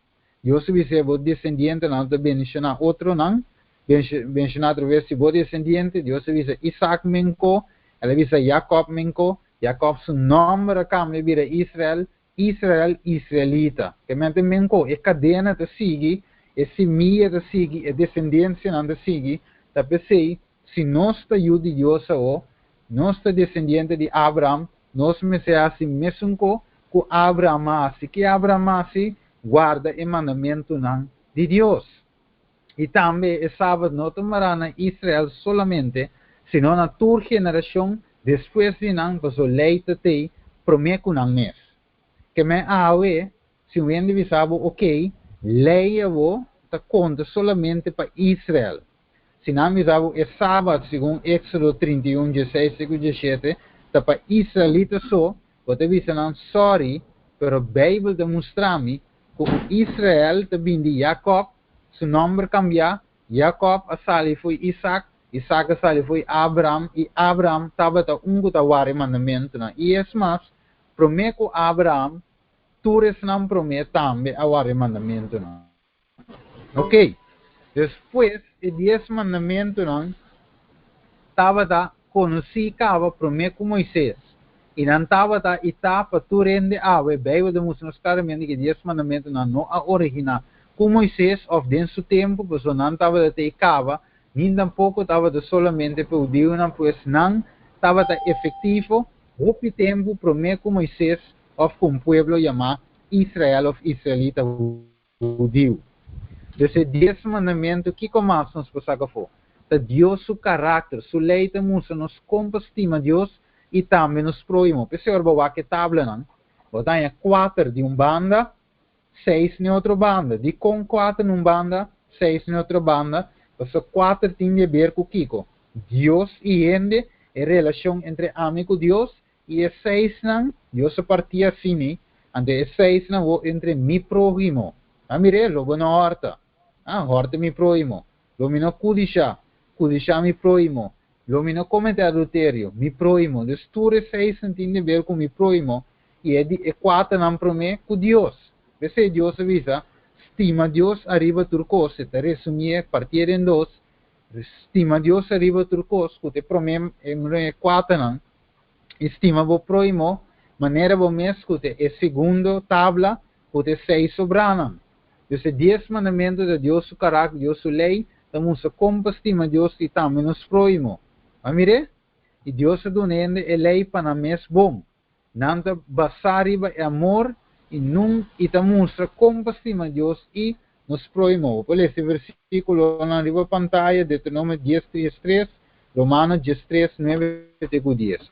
Dios a bisa, bo desendientenan ta bendishoná otronan, bendishoná a traves di bo desendiente. Dios a bisa Isaac menko, el a bisa Jacob menko, Jacob su nòmber a kambia bira Israel, Israel israelita. Ke men menko, e kadena ta sigui, e simia ta sigui, e desendensianan ta sigui, ta p'esei, si nos ta yu di Dios o, nos ta desendiente di Abraham, nos mester hasi mesun kos ku Abraham a hasi. Ku Abraham a hasi, warda e mandamentunan di Dios. I tambe e sabat no ta mará na Israel solamente, sino na tur generashon despues di nan, paso lei t'ei promé ku nan mes. Ke men awe, si un hende bisa bo, ok, lei awo ta konta solamente pa Israel. Si nan bisa bo e sabat, segun Éxodo 31, 16 i 17, ta pa israelita so, bo ta bisa nan, sorry, pero Beibel ta mustra mi ku Israel ta bin di Jacob, su nòmber a kambia, Jacob a sali for di Isaac, Isaac a sali for di Abraham, i Abraham tabata un ku ta warda mandamentunan. I es mas, promé ku Abraham, tur esnan promé tambe a warda mandamentunan. Ok. Despues, e 10 mandamentunan tabata konosí kaba promé ku Moises. I nan tabata i ta pa tur hende awe, Beibel ta mustra nos klaramente ku e 10 mandamentunan no a originá ku Moises òf den su tempu, paso nan tabat'ei kaba, ni tampoko tabata solamente pa hudiunan, pues nan tabata efektivo hopi tempu promé ku Moises òf ku un pueblo yamá Israel òf israelita hudiu. Dus e 10 mandamentu, kiko mas nos por saka afó? Ta Dios su karakter, su lei ta mustra nos kon pa stima Dios i tambe nos próhimo. P'esei ora bo wak e tablanan, bo ta haña kuater di un banda, seis na e otro banda. Dikon kuater na un banda, seis na e otro banda? Pasobra kuater tin di aber ku kiko? Dios i hende, e relashon entre ami ku Dios, i e seisnan, Dios a partí asina, anto e seisnan wou entre mi próhimo. A mir'é, lo bo no hòrta. A hòrta mi próhimo. Lo mi no kudishá, kudishá mi próhimo. Lo mi no kometé adulterio, mi próhimo. Dus tur e seisnan tin di ber ku mi próhimo, i e di e kuaternan promé, ku Dios. P'esei Dios a bisa, Stima Dios ariba tur kos. E ta resumié, partié den dos, Stima Dios ariba tur kos, ku ta e promé e kuaternan, i stima bo próhimo manera bo mes, ku ta e segundo tabla, ku ta e seis sobranan. Dus e Dies Mandamentu ta Dios su karakter, Dios su lei, ta mustra kon pa stima Dios i tambe nos próhimo. Bo a mir'é? I Dios a duna hende e lei pa nan mes bon. Nan ta basá riba e amor i nun i ta mustra kon pa stima Dios i nos próhimo. Bo por lesa e versíkulonan riba pantaya, Deuteronomio dies tres tres, Romano 13, nuebe te ku dies.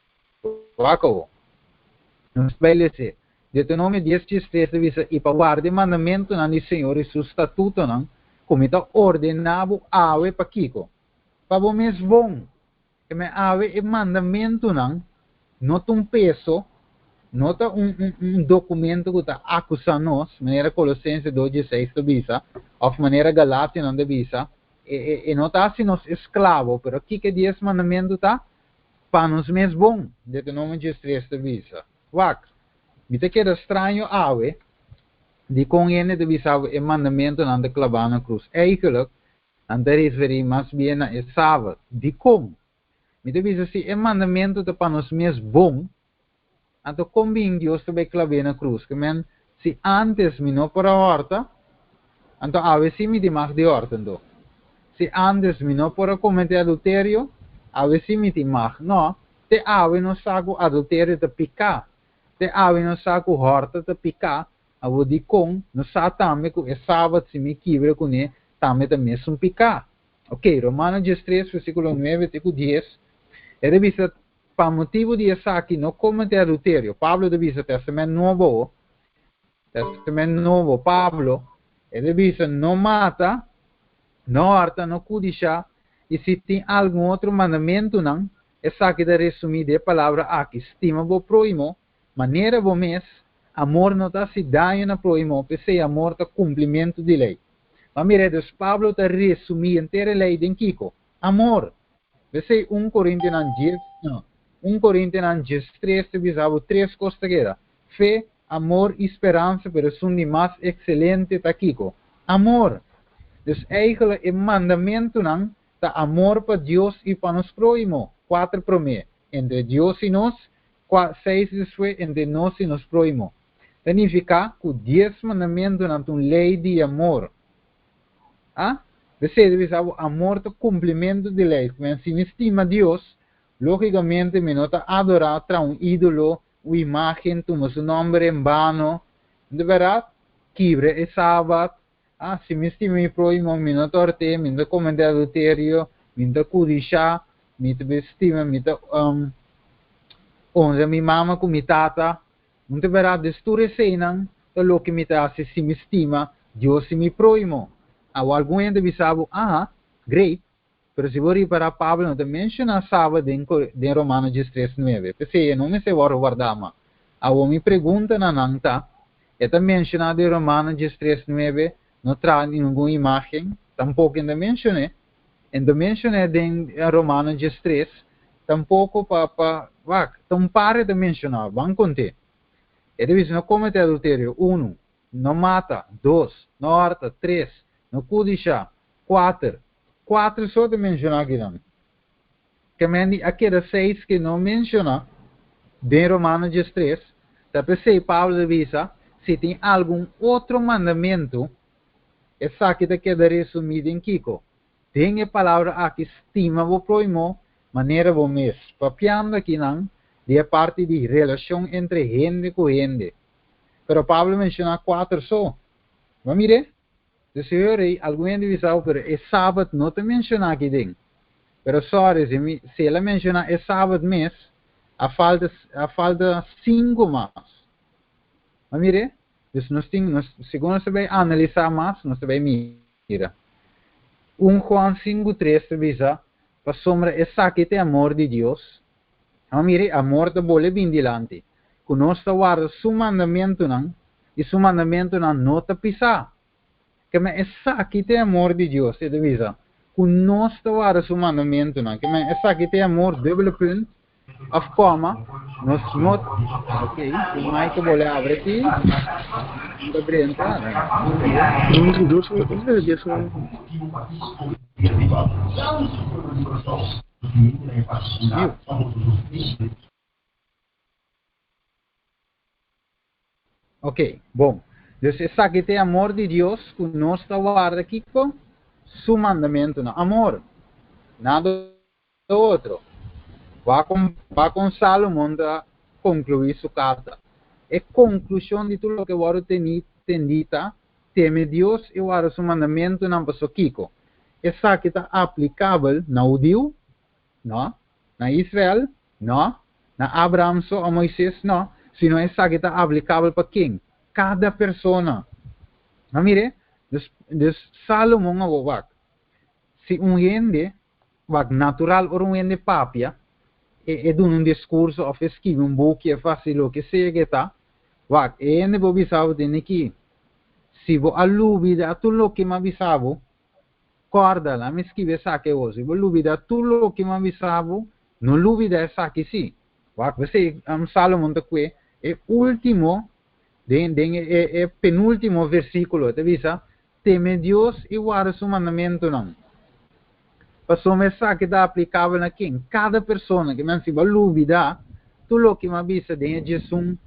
Wak awor. Nos bai les'é. Deuteronomio dies 13 ta bisa, I pa warda e mandamentunan di Señor i su statutonan, ku mi ta ordená bo awe pa kiko? Pa bo mes bon. Keme awe e mandamentunan no ta un peso, no ta un un documento cu ta acusa nos, manera Colosense dos dieseis ta bisa, of manera Galationan ta bisa, e e e no ta haci nos esclavo, pero kico e dies mandamentu ta? Pa nos mes bon, Deuteronomio 13 ta bisa. Wak, mi ta keda straño awe dicon hende ta bisa bo e mandamentunan ta claba na cruz. Eigenlijk, Nan ta referí mas bien na e Sabat. Dikon? Mi ta bisa si e mandamentu ta pa nos mes bon, anto kon bin Dios ta bai klab'é na krus? Ke men, si ántes mi no por a hòrta, anto awe sí mi tin mag di hòrta anto. Si ántes mi no por a kometé adulterio, awe sí mi tin mag. Nò, te awe nos sa ku adulterio ta piká. Te awe nos sa ku hòrta ta piká. Awor dikon nos sa tambe ku e Sabat si mi kibra kuné tambe ta mesun piká? Oke, Romano 13 versíkulo 9 te ku 10, e ta bisa, Pa motibu di esaki no kometé adulterio. Pablo ta bisa, Tèstamènt Nobo, Tèstamènt Nobo, Pablo, e ta bisa, no mata, no hòrta, no kudishá, i si tin algun otro mandamentunan, esaki ta resumí den e palabra aki, stima bo próhimo Manera bo mes, amor no ta hasi daño na próhimo, p'esei amor ta kumplimentu di lei. Ma mira, dus Pablo ta resumí henter e lei den kiko? Amor! P'esei un Korintionan dies, no, un Korintionan 13 ta bisa bo tres kos ta keda, fe, amor i speransa, pero esun di mas ekselente ta kiko? Amor! Dus eigelijk e mandamentunan ta amor pa Dios i pa nos próhimo, kuater promé, entre Dios i nos, Kua seis despues entre nos i nos próhimo. Ta nifiká ku Dies Mandamentunan ta un lei di amor. A P'esei ta bisa bo amor ta kumplimentu di lei. Kumen si mi stima Dios, lógikamente mi no ta adorá tra un ídolo, un imágen, tuma su nòmber en bano. No ta bèrdat? Kibra e Sabat. A Si mi stima mi próhimo, mi no ta hòrt'é, mi no ta kometé adulterio, mi no ta kudishá, mi ta stima, mi ta honra mi mama ku mi tata. Un ta bèrdat, dus tur eseinan ta loke mi ta hasi si mi stima Dios i mi próhimo. Awor algun hende ta bisa bo, Aha, great, pero si bo ripará Pablo no ta menshoná Sabat den den Romano 13 nuebe. P'esei e no mester wòrdu wardá mas. Awor mi pregunta na nan ta, E ta menshoná den Romano 13 nuebe no traha ningun imágen? Tampoko e ta menshon'é. E no ta menshon'é den Romano 13, tampoko pa pa wak, ta un par e ta menshoná, ban kont'é. E ta bisa no kometé adulterio, unu, no mata, dos, no hòrta, tres, no kudishá, kuater. Kuater so ta menshoná akinan. Ke men di a keda seis ke no menshoná den Romano 13, ta p'esei Pablo ta bisa, si tin algun otro mandamentu, Esaki ta keda resumí den kiko? Den e palabra aki stima bo próhimo manera bo mes, papiando akinan di e parti di relashon entre hende ku hende. Pero Pablo menshoná kuater so. Bo a mir'é? Dus e algun hende bisa, pero e sabat no ta menshoná aki den. Pero sorry, si, mi, si el a menshoná e sabat mes, a falta 5 mas. Ma mira, dus nos tin, nos, segun nos bai analisá mas, nos bai mira. 1 Juan 5, 3 ta bisa, pasombra esaki ta amor di Dios. Ma mira, amor ta bolbe bin dilanti. Ku nos ta warda su mandamentunan, i su mandamentunan no ta pisá. Ke men esaki ta amor di Dios, e ta bisa. Ku nos ta warda su mandamentunan. Ke men esaki ta amor, dubbele punt, òf koma, nos no, ok, e mic bolbe habri aki, ta drenta. Dos, dies. Mute. Ok, bon. Dus esaki ta amor di Dios ku nos ta warda kiko? Su mandamentunan. Amor. Nada otro. Wak kon Salomon ta konkluí su karta. E konklushon di tur loke a wòrdu tendí ta, teme Dios i warda su mandamentunan, paso kiko. Esaki ta aplikabel na hudiu? No. Na Israel? No. Na Abraham so, a Moises? No. Sino esaki ta aplikabel pa ken? Kada persona. No mira, dus Salomon a wak. Si un hende, wak natural ora un hende papia, e duna un diskurso òf skirbi un buki, e hasi loke sea ku ta, wak, e hende por bisa tin aki. Si bo a lubidá tur loke m'a bisa bo, kòrda, laga mi skirbi esaki awo. Si bo lubidá tur loke m'a bisa bo, no lubidá esaki sí. Wak, bo Salomon ta kue, e último, den e penúltimo versíkulo, ta bisa, teme Dios i warda su mandamentunan. Pasobra esaki ta aplikabel na ken? Kada persona ke men si bo a lubidá, tur loke m'a bisa den 11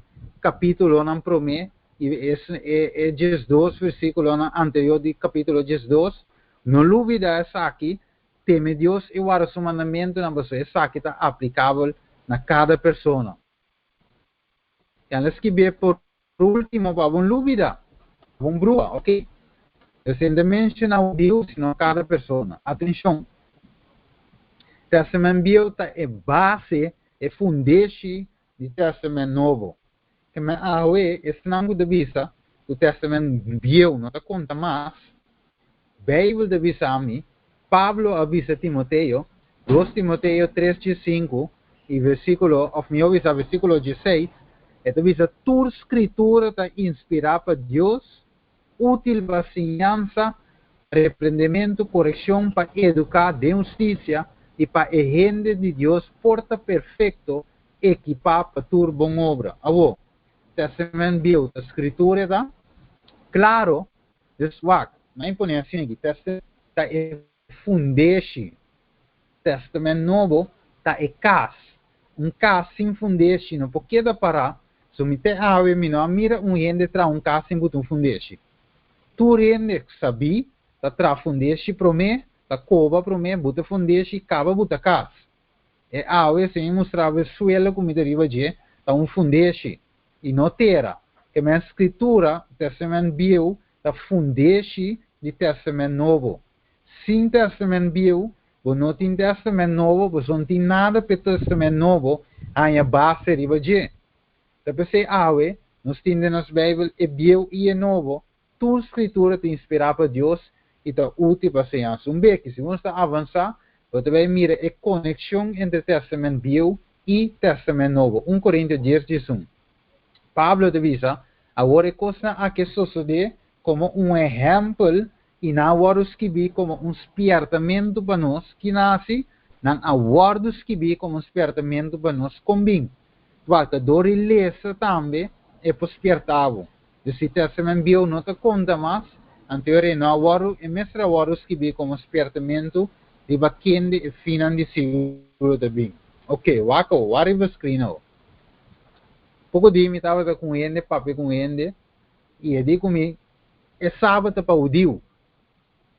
kapítulonan promé, i e 12 versíkulonan anterior di kapítulo 12, no lubidá esaki, teme Dios i warda su mandamentunan, pasobra esaki ta aplikabel na kada persona. El a skirbi por último pa bo no lubidá, un brua, ok? Dus no ta menshoná Dios, sino kada persona. Atenshon. Tèstamènt Bieu ta e base, e fundeshi di Tèstamènt Nobo. Ke men awe, esnan ku ta bisa, e Tèstamènt Bieu no ta konta mas. Beibel ta bisa mi, Pablo a bisa Timoteo, 2 Timoteo 3, 5, i versíkulo, òf mihó bisa versíkulo 16, e ta bisa tur skritura ta inspirá pa Dios, útil pa siñansa, reprendementu, korekshon, pa eduká den hustisia i pa e hende di Dios por ta perfekto, ekipá pa tur bon obra. Awo, Tèstamènt Bieu, e skritura ta klaro, dus wak, m'a pone asina aki, Tèstamènt ta e fundeshi, Tèstamènt Nobo ta e kas. Un kas sin fundeshi no por keda pará. So mi te awe mi no a mira un hende traha un kas sin buta un fundeshi. Tur hende sabi ta traha fundeshi promé, ta koba promé, buta fundeshi, kaba buta kas. E awe si mi mustra bo suelo ku mi ta riba dje, ta un fundeshi i no tera. Ke men skritura, Tèstamènt Bieu, ta fundeshi di Tèstamènt Nobo. Sin Tèstamènt Bieu, bo no tin Tèstamènt Nobo, bo no tin nada pa Tèstamènt Nobo, haña base riba dje. Ta p'esei awe, nos tin den nos Beibel e Bieu i e Nobo, tur skritura ta inspirá pa Dios i ta útil pa siña. Un beki, si nos ta avansá, bo ta bai mira e konekshon entre Tèstamènt Bieu i Tèstamènt Nobo. 1 Korintio 10, 1. Pablo ta bisa, awor e kosnan aki a sosodé komo un ehèmpel i nan a wòrdu skibí komo un spièrtamentu pa nos, ku nasi, nan a wòrdu skibí komo un spièrtamentu pa nos kombin. Wak, dor di lesa tambe e por spièrta bo. Dus si Tèstamènt Bieu no ta konta mas, anto no a wòrdu, e mester a wòrdu skibí komo spièrtamentu riba kende e final di siglo ta bin. Ok, wak, wak riba screen awo. Poko dia mi tabata ku hende, papia ku hende, i e di ku mi, e sabat ta pa hudiu.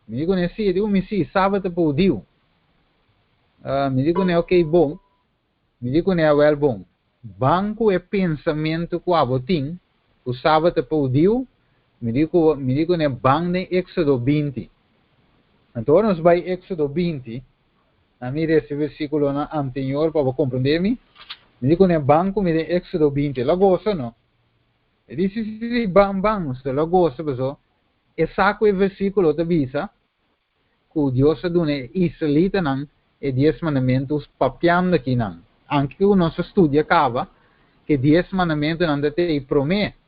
Mi di kuné sí, di ku mi sí, sabat ta pa hudiu. Mi di kuné, ok, bon. Mi di kuné, wel bon. Ban ku e pensamentu ku abo tin, ku sabat ta pa hudiu, Mi di ku mi di kuné ban den Éksodo 20. Anto ora nos bai Éksodo 20, a mi resa e versíkulonan anterior pa bo komprondé mi. Mi di kuné ban ku mi den Éksodo 20. El a gosa no? E di si si si ban ban. Nos el a gosa paso e sa ku e versíkulo ta bisa ku Dios a duna e israelitanan e Dies Mandamentu papiando akinan. Anke ku nos a studia kaba ku e Dies Mandamentunan ta tei promé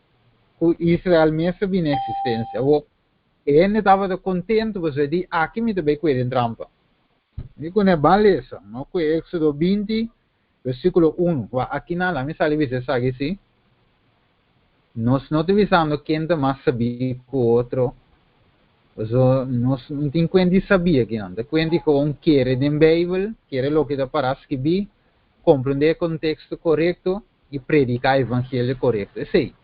ku Israel mes a bini eksistensia. Awor, e hende tabata kontentu pasobra e di, Aki mi ta bai kue den trampa. Mi ku ne ban lesa, no kue Éksodo 20, versíkulo 1. Wak, akinan la mi sali bisa esaki si. Nos no ta bisando ken ta mas sabí ku otro. Pasobra nos no tin kuenta di sabí akinan. Ta kuenta di gewoon kere den Beibel, kere loke ta pará skibí, komprendé e konteksto korekto i prediká evangelio korekto. Esei.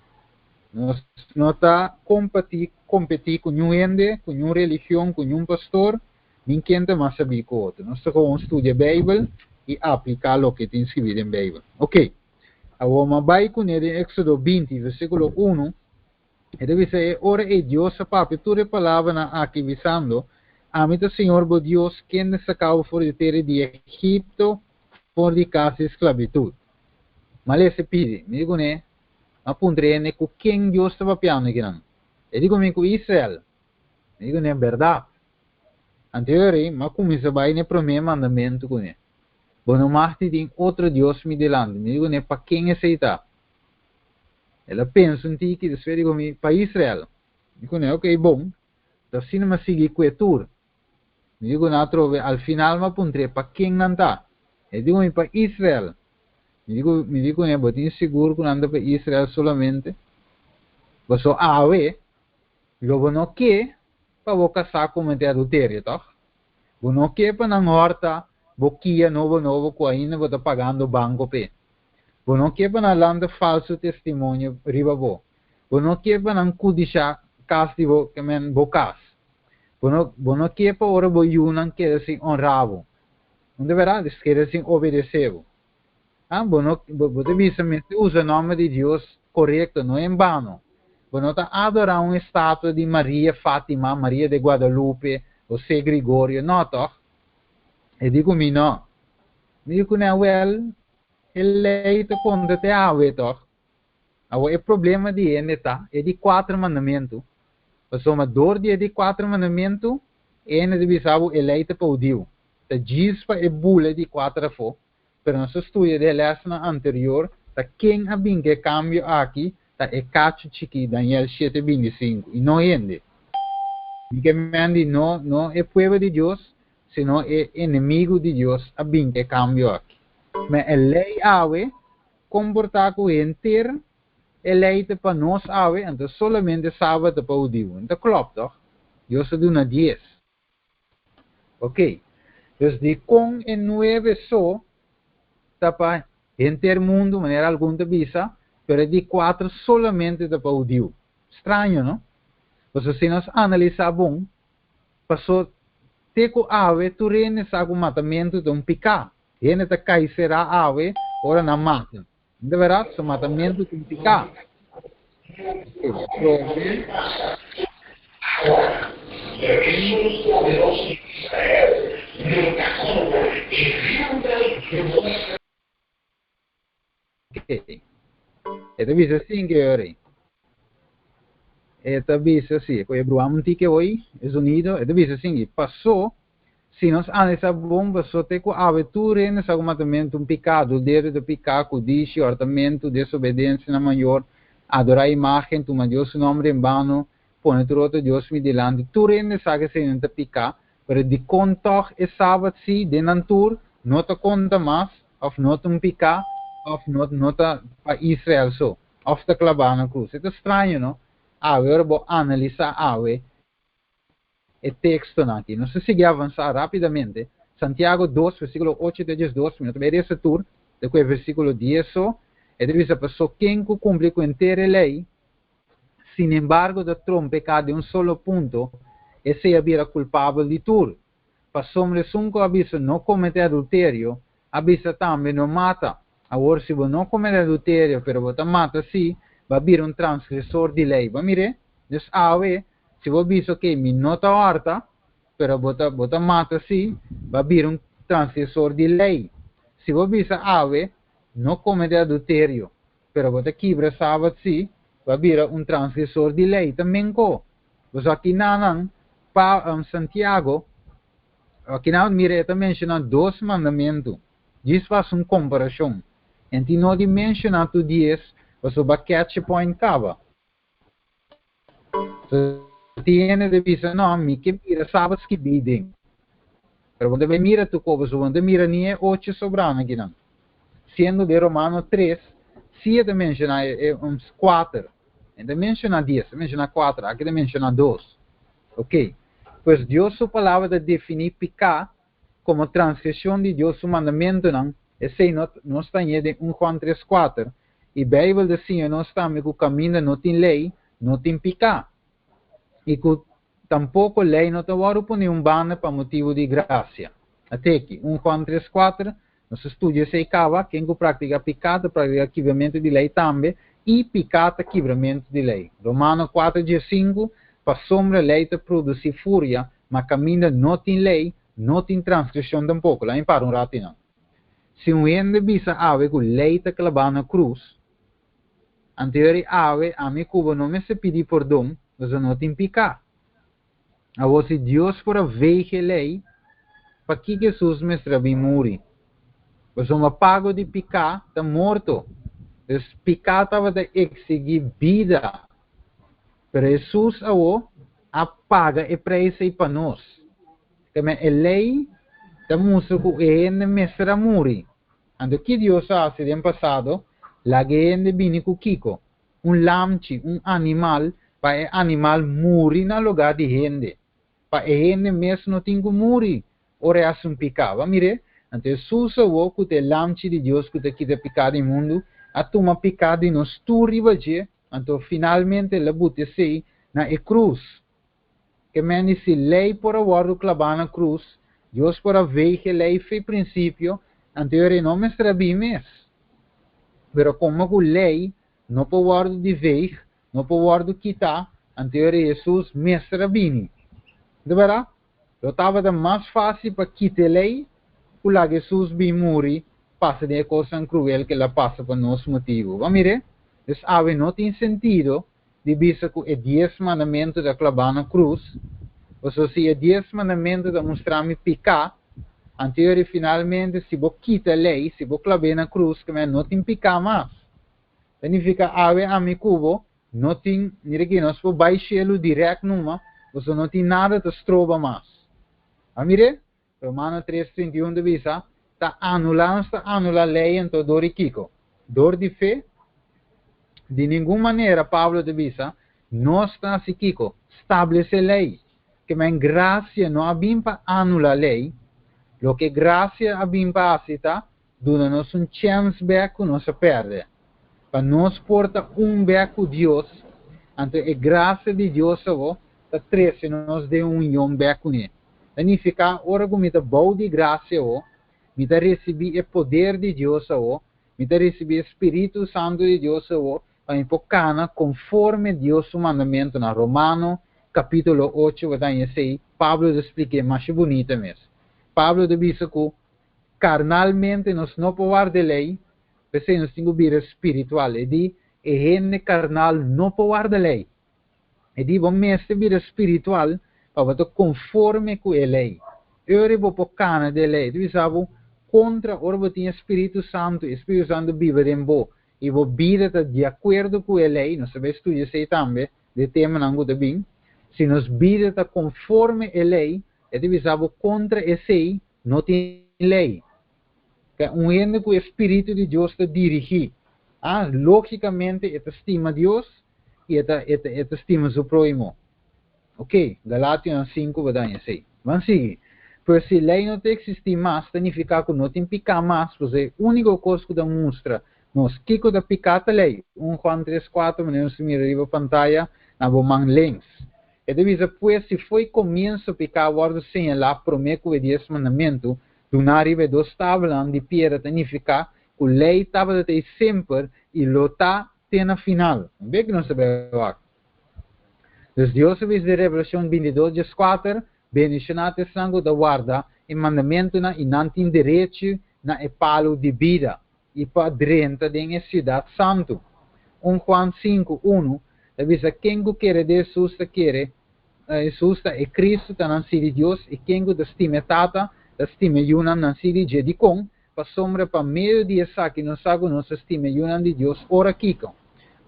Nos no ta kompatí, kompetí ku niun hende, ku niun religion, ku niun pastor, nin ken ta mas sabí ku otro. Nos ta gewoon studia Beibel i apliká loke tin skibí den Beibel. Oké. Awor ma bai kuné den Éksodo 20, versíkulo 1, e ta bisa, E ora ei Dios a papia tur e palabranan aki, bisando, Ami ta señor bo Dios, kende saka bo for di tera di Egipto, for di kas di sklabitut. Ma lesa e pidi, mi di kuné, Ma puntra hende ku ken Dios ta papiando akinan. E di ku mi, Ku Israel. Mi di kuné, Bèrdat. Anto e ora ei, mi a kuminsá bai na e promé mandamentu kuné, Bo no mag di tin otro dios mi dilanti. Mi di kuné, Pa ken esei ta? El a pensa un tiki, despues di ku mi, Pa Israel. Mi di kuné, Okey, bon. Ta asina mi a sigui ku e tur. Mi di ku nan atrobe, al final mi a puntr'é, Pa ken nan ta? E di ku mi, Pa Israel. Mi di ku, mi di kuné, Bo tin sigur ku nan ta pa Israel solamente? Pasobra awe lo bo no ke pa bo kasá kometé adulterio, tòg? Bo no ke pa nan hòrta bo kia nobo nobo ku ainda bo ta pagando banko p'e. Bo no ke pa nan lanta falsu testimonio riba bo. Bo no ke pa nan kudishá kas di bo, ke men, bo kas. Bo no, bo no ke pa ora bo yunan keda sin onrá bo. No ta bèrdat? Keda sin obedesé bo. Ah, bo no, bo, bo ta bisa mester usa nòmber di Dios korekto, no en bano. Bo no ta adorá un estatua di Maria Fátima, Maria de Guadalupe, José Gregorio, no tòg? E di ku mi no. Mi di kuné, Wèl, e lei ta konta te awe tòg? Awor e problema di hende ta e di kuater mandamentu, pasobra dor di e di kuater mandamentu e hende ta bisa bo e lei ta pa hudiu, ta djis pa e bula e di kuater afó, pero nos a studia den e lèsnan anterior ta ken a bin ku e kambio aki ta e kachu chikí, Daniel shete 25, i no hende. Mi ke men di no no e pueblo di Dios, sino e enemigu di Dios a bin ku e kambio aki. Ma e lei awe komportá ku henter e lei ta pa nos awe, anto solamente sabat ta pa hudiu. No ta klòp, tòg? Dios a duna dies. Ok. Dus dikon e nuebe so ta pa henter mundu, manera algun ta bisa, pero e di kuater solamente ta pa hudiu? Straño, no? Pasobra si nos analisá bon, paso te ku awe tur hende sa ku matamentu ta un piká. Hende ta kai será awe ora nan mata. No ta bèrdat? So matamentu ta un piká. Ok. E ta bisa sin ke ora ei. E ta bisa si, ku e bruha un tiki hoy, e zonido, e ta bisa sin ki pasó, si nos analisá bon pasó te ku awe tur hende sa ku matamentu un piká, adulterio ta piká, kudishi, hòrtamentu, desobedensia na mayor, adorá imágen, tuma Dios su nòmber en bano, pone tur otro dios mi dilanti, tur hende sa ku eseinan ta piká, pero dikon tòg e sabat si den nan tur no ta konta mas òf no ta un piká òf no no ta pa Israel so òf ta klabá na krus. E ta straño no? Awe ora bo analisá awe e tekstonan aki. Nos ta sigui avansá rápidamente. Santiago 2 versíkulo 8 te 12, mi no ta bai resa tur, ta ku e versíkulo 10 so. E ta bisa, Paso ken ku kumpli ku henter e lei, sinembargo ta trompeká den un solo punto, esei a bira kulpabel di tur. Pasobra esun ku a bisa no kometé adulterio, a bisa tambe no mata. Awor si bo no kometé adulterio pero bo ta mata sí, bo a bira un transgresor di lei. Bo a mir'é? Dus awe, si bo bisa ok, mi no ta horta, pero bo ta bo ta mata si, bo a bira un transgresor di lei. Si bo bisa awe, no komete adulterio, pero bo ta kibra sabat si, bo a bira un transgresor di lei. Ta menko. Bo sa kinanan pa Santiago, kinan mira e ta menshoná dos mandamentu. Djis pa hasi un komparashon. En tin no di menshoná tur dies, pasobra bo a catch e point kaba. So tin hende ta bisa, No, mi ke mira sabat skibí den. Pero bo ta bai mira tur koba, so bo no ta mira ni e ocho sobrá akinan. Siendo den Romano tres, si e ta menshoná e kuater. E ta menshoná dies, e ta menshoná kuater, aki ta menshoná dos. Ok. Pues Dios su Palabra ta definí piká komo transgreshon di Dios su mandamentunan, esei no nos ta hañ'é den un Juan tres kuater, i Beibel ta siña nos tambe ku kaminda no tin lei, no tin piká, i ku tampoko lei no ta wòrdu pone un banda pa motibu di grasia. At'eki, un Juan tres kuater, nos a studia esei kaba, ken ku praktiká piká ta praktiká kibramentu di lei tambe, i piká ta kibramentu di lei. Romano kuater diesinku, pasobra lei ta produsí furia, Ma kaminda no tin lei, no tin transgreshon tampoko. Laat mi para un ratu einan. Si un hende bisa awe ku lei ta klabá na krus, anto eri awe ami ku bo no mester pidi pordon, pasobra no tin piká. Awor si Dios por a veeg e lei, pakiko Hesus mester a bin muri? Pasobra pago di piká ta morto. Dus piká tabata eksigí bida. Pero Hesus awor a paga e preis ei pa nos. Keme e lei ta mustra ku e hende mester a muri. Anto ki Dios a hasi den pasado? Laga e hende bini ku kiko? Un lamchi, un animal, pa e animal muri na lugá di hende, pa e hende mes no tin ku muri ora e hasi un piká. Bo a mir'é? Anto Hesus awor ku ta e Lamchi di Dios ku ta kita piká di mundu, a tuma piká di nos tur riba dje. Anto finalmente el a buti esei na e krus. Ke men di si lei por a wòrdu klabá na krus, Dios por a veeg e lei fei prinsipio, anto e rei no mester a bin mes. Pero komo ku lei no por wòrdu di veeg, no por wòrdu kitá, anto e rei Hesus mester a bini. Ta bèrdat? Lo tabata mas fásil pa kita e lei ku laga Hesus bin muri pasa den e kosnan kruel ku el a pasa pa nos motibu. Bo a mir'é? Dus awe no tin sentido di bisa ku e Dies Mandamentu ta klabá na krus, pasobra si e Dies Mandamentu ta mustra mi piká, anto yori finalmente si bo kita e lei, si bo klab'é na krus, kemey no tin piká mas. Ta nifiká awe ami ku bo No tin, mira aki, nos por bai shelu dirèkt numa, pasobra no tin nada ta stroba mas. A mir'é? Romano tres 31 ta bisa, Ta anulá, nos ta anulá lei anto dor di kiko? Dor di fe? Di ningun manera, Pablo ta bisa, nos ta hasi kiko? Stablesé lei. Ke men grasia no a bin pa anulá lei, loke grasia a bin pa hasi ta duna nos un chèns bèk ku nos a pèrdè, pa nos por ta un bèk ku Dios, anto e grasia di Dios awor ta trese nos den un union bèk kuné. Ta nifiká ora ku mi ta bou di grasia awor, mi ta risibí e poder di Dios awor, mi ta risibí e Spiritu Santu di Dios awor, pa mi por kana konforme Dios su mandamentunan. Romano kapítulo ocho, bo ta haña esei, Pablo ta splik'é masha bunita mes. Pablo ta bisa ku Karnalmente nos no por warda e lei, p'esei nos tin ku bira spiritual. E di, E hende karnal no por warda lei. E di, Bo mester bira spiritual pa bo ta konforme ku e lei. E ora bo por kana den e lei. E ta bisa bo, Kontra ora bo tin e Spiritu Santu, e Spiritu Santu biba den bo, i bo bida ta di akuerdo ku e lei, nos ta bai studia esei tambe den e temanan ku ta bin, si nos bida ta konforme e lei, e ta bisa bo, kontra esei No tin lei. Ta un hende ku e spiritu di Dios ta dirigí. Ah, lógikamente e ta stima Dios i e ta, e ta, e ta stima su próhimo. Oké, Galationan sinku bo ta haña esei. Ban sigui. Pero si lei no ta eksistí mas, ta nifiká ku no tin piká mas, pasobra e úniko kos ku ta mustra nos kiko ta piká ta lei. Un Juan tres kuater, manera nos ta mira riba pantaya na bo man links. E ta bisa, Pues si fo'i komienso piká wòrdu señalá promé ku e Dies Mandamentu, duná riba e dos tablanan di piedra ta nifiká ku lei tabata ta ei semper i lo ta te na final. Bo bia ku nos ta bai wak. Dus Dios a bisa den Revelashon 22, 14, Bendishoná ta esnan ku ta warda e mandamentunan i nan tin derechi na e palu di bida i pa drenta den e siudat santu. 1 Juan 5, 1 ta bisa, Ken ku kere den Hesus ta kere Hesus ta e Kristu, ta nansí di Dios, i ken ku ta stima e Tata ta stima e yunan nansí di dje. Dikon? Pasobra pa medio di esaki nos sa ku nos ta stima e yunan di Dios ora kiko?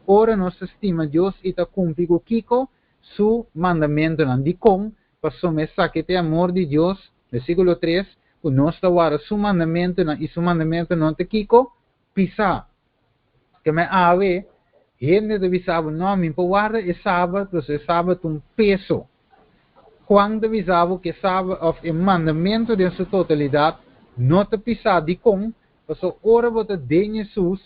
Ora nos ta stima Dios i ta kumpli ku kiko? Su mandamentunan. Dikon? Pasobra esaki ta e amor di Dios, versíkulo 3, ku nos ta warda su mandamentunan, i su mandamentunan no ta kiko? Pisá. Keme awe, hende ta bisa bo, No, mi por warda e sabat, pasobra e sabat ta un peso. Juan ta bisa bo ku e sabat, òf e mandamentu den su totalidat, no ta pisá. Dikon? Pasobra ora bo ta den Hesus,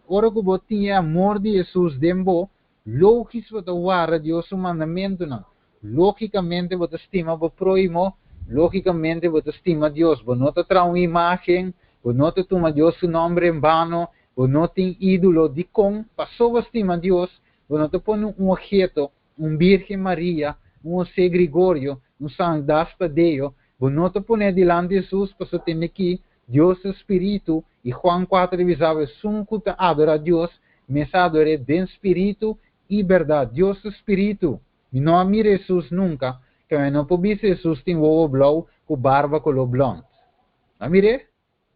ora ku bo tin e amor di Hesus den bo, lógis bo ta warda Dios su mandamentunan. Lógikamente bo ta stima bo próhimo, lógikamente bo ta stima Dios. Bo no ta traha un imágen, bo no ta tuma Dios su nòmber en bano, bo no tin ídolo. Dikon? Pasobra bo stima Dios, bo no ta pone un obheto, un Bírgen Maria, un Hosé Grigorio, un San Das Tadeo, bo no ta pon'é dilanti Hesus, pasobra tende ki Dios ta spiritu, i Juan 4 ta bisa bo esun ku ta adorá Dios mester ador'é den spiritu i bèrdat. Dios ta spiritu. Mi no a mira Hesus nunka, ke mi no por bisa Hesus tin wowo blou ku barba koló blònd. A mir'é?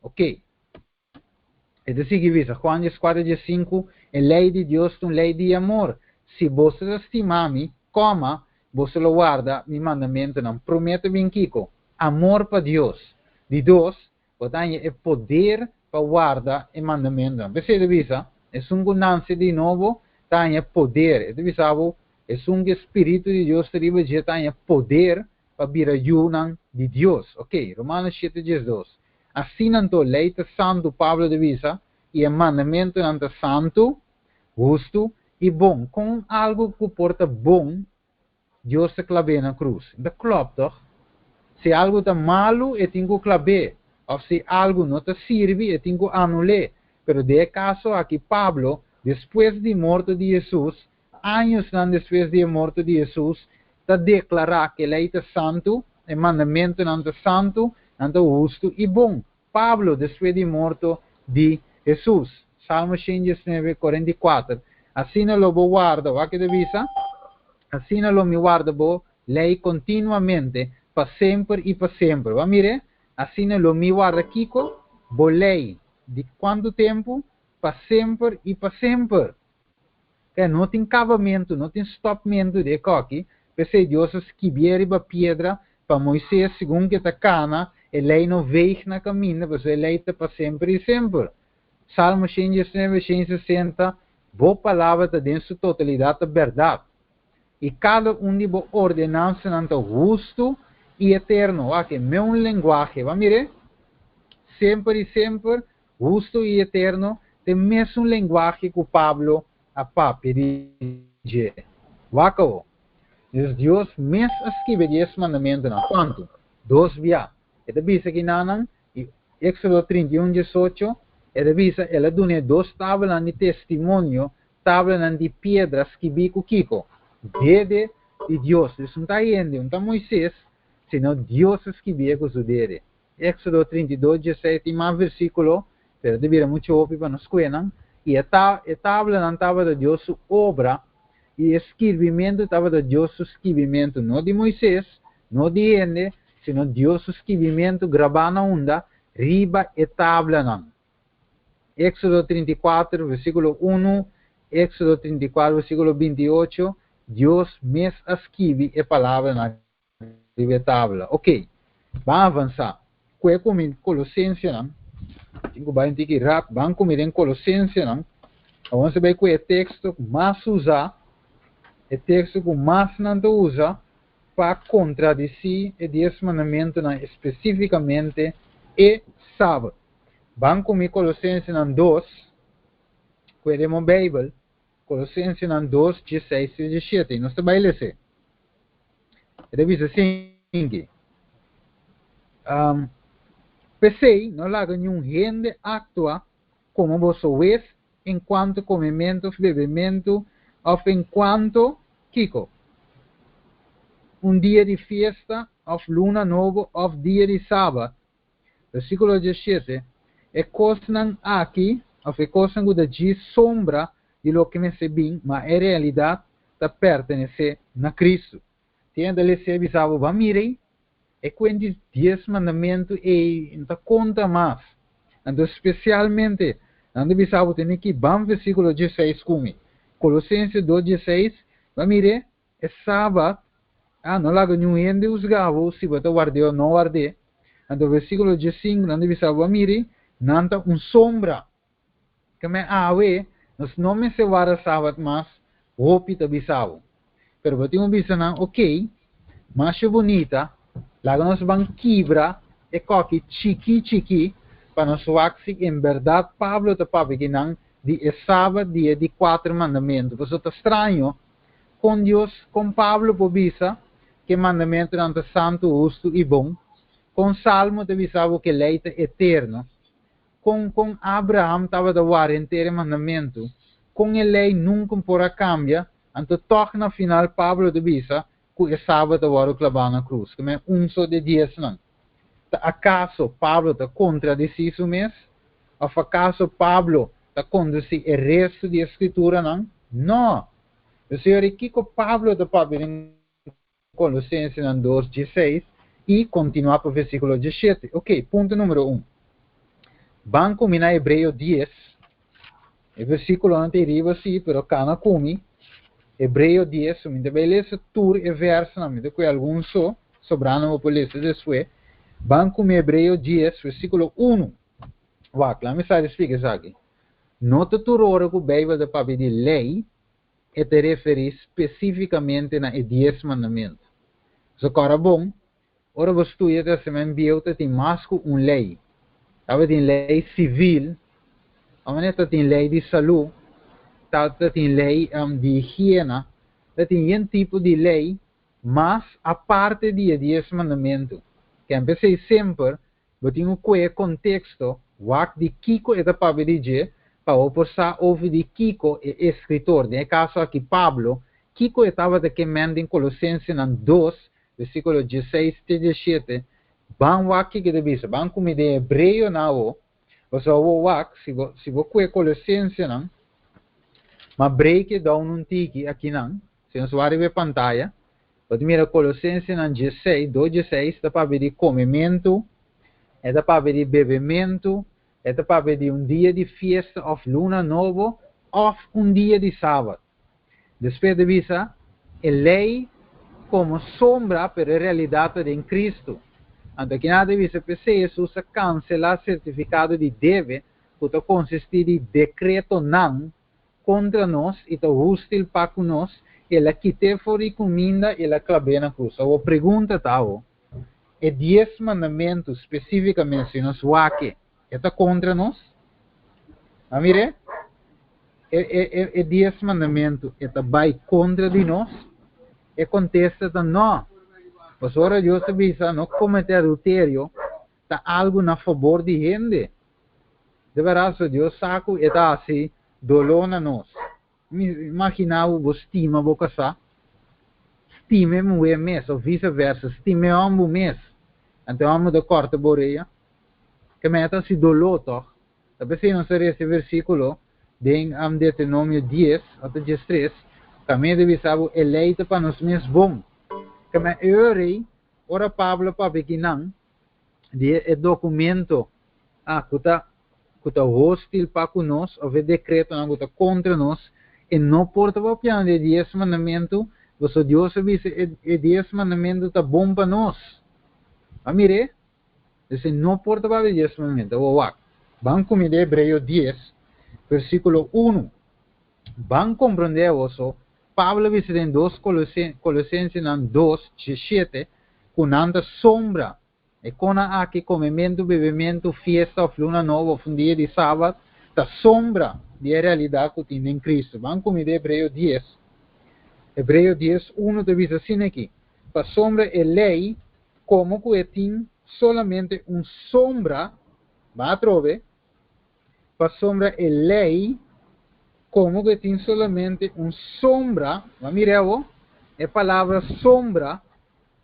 Oké. E ta sigui bisa, Juan 14 15, E lei di Dios ta un lei di amor. Si boso ta stima mi, kòma, boso lo warda mi mandamentunan. Promé ta bin kiko? Amor pa Dios. Di dos, bo ta haña e poder pa warda e mandamentunan. P'esei e ta bisa, Esun ku nanse di nobo ta haña poder. E ta bisa bo, esun ku e spiritu di Dios ta riba dje ta haña poder pa bira yunan di Dios. Oké, Romanos 7, 12. Asina anto, lei ta santu, Pablo ta bisa, i e mandamentunan ta santu, hustu i bon. Kon algu ku por ta bon Dios ta klab'é na krus? E ta klòp, tòg? Si algu ta malu, e tin ku klab'é, òf si algu no ta sirbi, e tin ku anul'é. Pero den e kaso aki, Pablo, despues di morto di Hesus, añosnan despues di e morto di Hesus, ta deklará ku e lei ta santu, e mandamentunan ta santu, nan ta hustu i bon. Pablo despues di morto di Hesus. Salmo 119, 44. Asina lo bo warda, wak e ta bisa, Asina lo mi warda bo lei kontinuamente, pa semper i pa semper. Bo a mir'é? Asina lo mi warda kiko? Bo lei. Di kuantu tempu? Pa semper i pa semper. Ke no tin kabamentu, no tin stòpmentu di e kòki, p'esei Dios a skibié riba piedra pa Moises segun ku e ta kana, e lei no veeg na kaminda, pasobra e lei ta pa semper i semper. Salmo 119, 160, Bo palabra ta den su totalidat ta bèrdat, i kada un di bo ordenansanan ta hustu i eterno. Wak, e meun lenguahe, bo a mir'é? Semper i semper Hustu i eterno ta e mesun lenguahe ku Pablo a papia di dje. Wak awo. Dus Dios mes a skibi e dies mandamentunan. Kuantu? Dos bia. E ta bisa kinanan, i Éksodo 31, 18, e ta bisa, El a duna e dos tablanan di testimonio, tablanan di piedra skibí ku kiko? Dede di Dios. Dus un ta hende, un ta Moises, sino Dios a skibié ku su dede. Éxodo 32, 16 tin mas versíkulo, pero ta bira muchu hopi pa nos kuenan. I e ta e tablanan tabata Dios su obra, i e skirbimentu tabata Dios su skibimentu, no di Moisés, no di hende, sino Dios su skibimentu grabá na unda? Riba e tablanan. Éxodo 34, versíkulo 1, Éxodo 34, versíkulo 28, Dios mes a skibi e palabranan riba e tabla. Ok, ban avansá. Kue ku mi Kolosensenan, tin ku bai un tiki rap, ban ku mi den Kolosensenan. Awor nos ta bai ku e teksto ku mas usá, e teksto ku mas nan ta usa pa kontradisí e Dies Mandamentunan, espesífikamente e Sabat. Ban ku mi Kolosensenan 2, kue den bo Beibel, Kolosensenan 2, 16 te 17. Nos ta bai les'é. E ta bisa asinki, Um, P'esei, no laga niun hende aktua komo boso wes en kuanto komementu òf bebementu òf en kuanto kiko? un dia di fiesta òf luna nobo òf dia di sabat. Versíkulo 17, E kosnan aki, òf e kosnan ku ta djis sombra di loke mester bin, ma e realidat ta pertenesé na Kristu. Tin hende lesa bisa bo, Ban mira ei, e kuen di Dies Mandamentu ei no ta konta mas. Anto spesialmente, nan ta bisa bo tene ki ban versíkulo 16 ku mi. Kolosense 2, 16, ban mir'é, E sabat, a no laga niun hende husga bo si bo ta ward'é o no ward'é. Anto versíkulo 15 nan ta bisa bo, Miri, nan ta un sombra. Keme awe nos no mester warda sabat mas, hopi ta bisa bo. Pero bo tin ku bisa nan, Okey, masha bunita, laga nos ban kibra e kòki chikí chikí pa nos wak si en bèrdat Pablo ta papia ki nan di e sabat di e di kuater mandamentu. Pasobra ta straño Kon Dios, kon Pablo por bisa ku e mandamentunan ta santu, hustu i bon? Kon Salmo ta bisa bo ku e lei ta eterno? Kon kon Abraham tabata wara henter e mandamentu? Kon e lei nunka por a kambia? Anto tòg na final Pablo ta bisa ku e sabat a wòrdu klabá na krus, ku men un so di e diesnan. Ta akaso Pablo ta kontradisí su mes? Òf akaso Pablo ta kondusí e restu di e Skrituranan? Nò! Señor, i kiko Pablo ta papia den Kolosensenan 2, 16 i kontinuá pa versíkulo 17? Oké, punto número un. Ban ku mi na Hebreo 10. E versíkulonan ta riba sí, pero kana ku mi. Hebreo 10, mi ta bai lesa tur e vèrsonan, mi ta kue algun so, sobrá nan bo por lesa despues. Ban ku mi Hebreo 10, versíkulo 1. Wak, laat mi sa di splika esaki. No ta tur ora ku Beibel ta papia di lei, e ta referí spesífikamente na e Dies Mandamentu. So kòrda bon, ora bo studia Tèstamènt Bieu ta tin mas ku un lei. Tabatin lei sivil, òf ta tin lei di salú, ta tin lei di higiena, ta tin yen tipo di lei mas aparte di e Dies Mandamentu. Ken p'esei semper Bo tin ku kue konteksto, wak di kiko e ta papia di dje, pa bo por sa over di kiko e eskritor, den e kaso aki Pablo, kiko e tabata ke men den Kolosensenan 2, versíkulo 16 te 17. Ban wak kiko e ta bisa. Ban ku mi den Hebreonan awo, pasobra bo wak, si bo si bo kue Kolosensenan, ma break e down un tiki akinan, si nos wak riba e pantaya, Bo ta mira Kolosensenan 16, 2 16 ta papia di komementu, e ta papia di bebementu, e ta papia di un dia di fiesta òf luna nobo òf un dia di sabat. Despues ta bisa e lei komo sombra pero e realidat ta den Kristu. Anto akinan ta bisa p'esei Hesus a kanselá sertifikado di debe ku ta konsistí di dekretonan kontra nos i ta hustil pa ku nos, el a kit'é for di kuminda i el a klab'é na krus. Awor pregunta ta awor, e Dies Mandamentu spesífikamente si nos wak e, e ta kontra nos? A mir'é? E, e, e, e Dies Mandamentu e ta bai kontra di nos? E kontesta ta nò. Pasobra Dios a bisa no kometé adulterio, ta algu na fabor di hende. De berdad, so Dios sa ku e ta hasi doló na nos. Imaginá bo bo stima bo kasá, stima e muhé mes, òf viseversa, stima e hòmber mes, anto e hòmber ta kòrta bo orea. Ke mester ta hasi doló, tòg? Ta p'esei nos ta resa e versíkulo den Deuteronomio 10, òf 13, kaminda ta bisa bo e lei ta pa nos mes bon. Ke men e ora ei, ora Pablo papia ki nan, di e documento ah, cu ta cu ta hostil pa cu nos of e decretonan cu ta contra nos, e no por ta papiando di e Dies Mandamento, pasobra Dios a bisa e e Dies Mandamento ta bon pa nos. A mir'é? Dus e no por ta papia di Dies Mandamento. Awor wak, ban cu mi den Hebreo 10, versiculo 1. Ban comprende awor so, Pablo a bisa den 2 Kolosensenan 2, 17, ku nan ta sombra e konan aki, komementu, bebementu, fiesta òf luna nobo òf un dia di sabat, ta sombra di e realidat ku tin den Kristu. Ban ku mi den Hebreo 10. Hebreo 10, 1 ta bisa asina aki, Pasobra e lei, komo ku e tin solamente un sombra, ban atrobe, Pasobra e lei, komo ku e tin solamente un sombra, bo a mira awo, e palabra sombra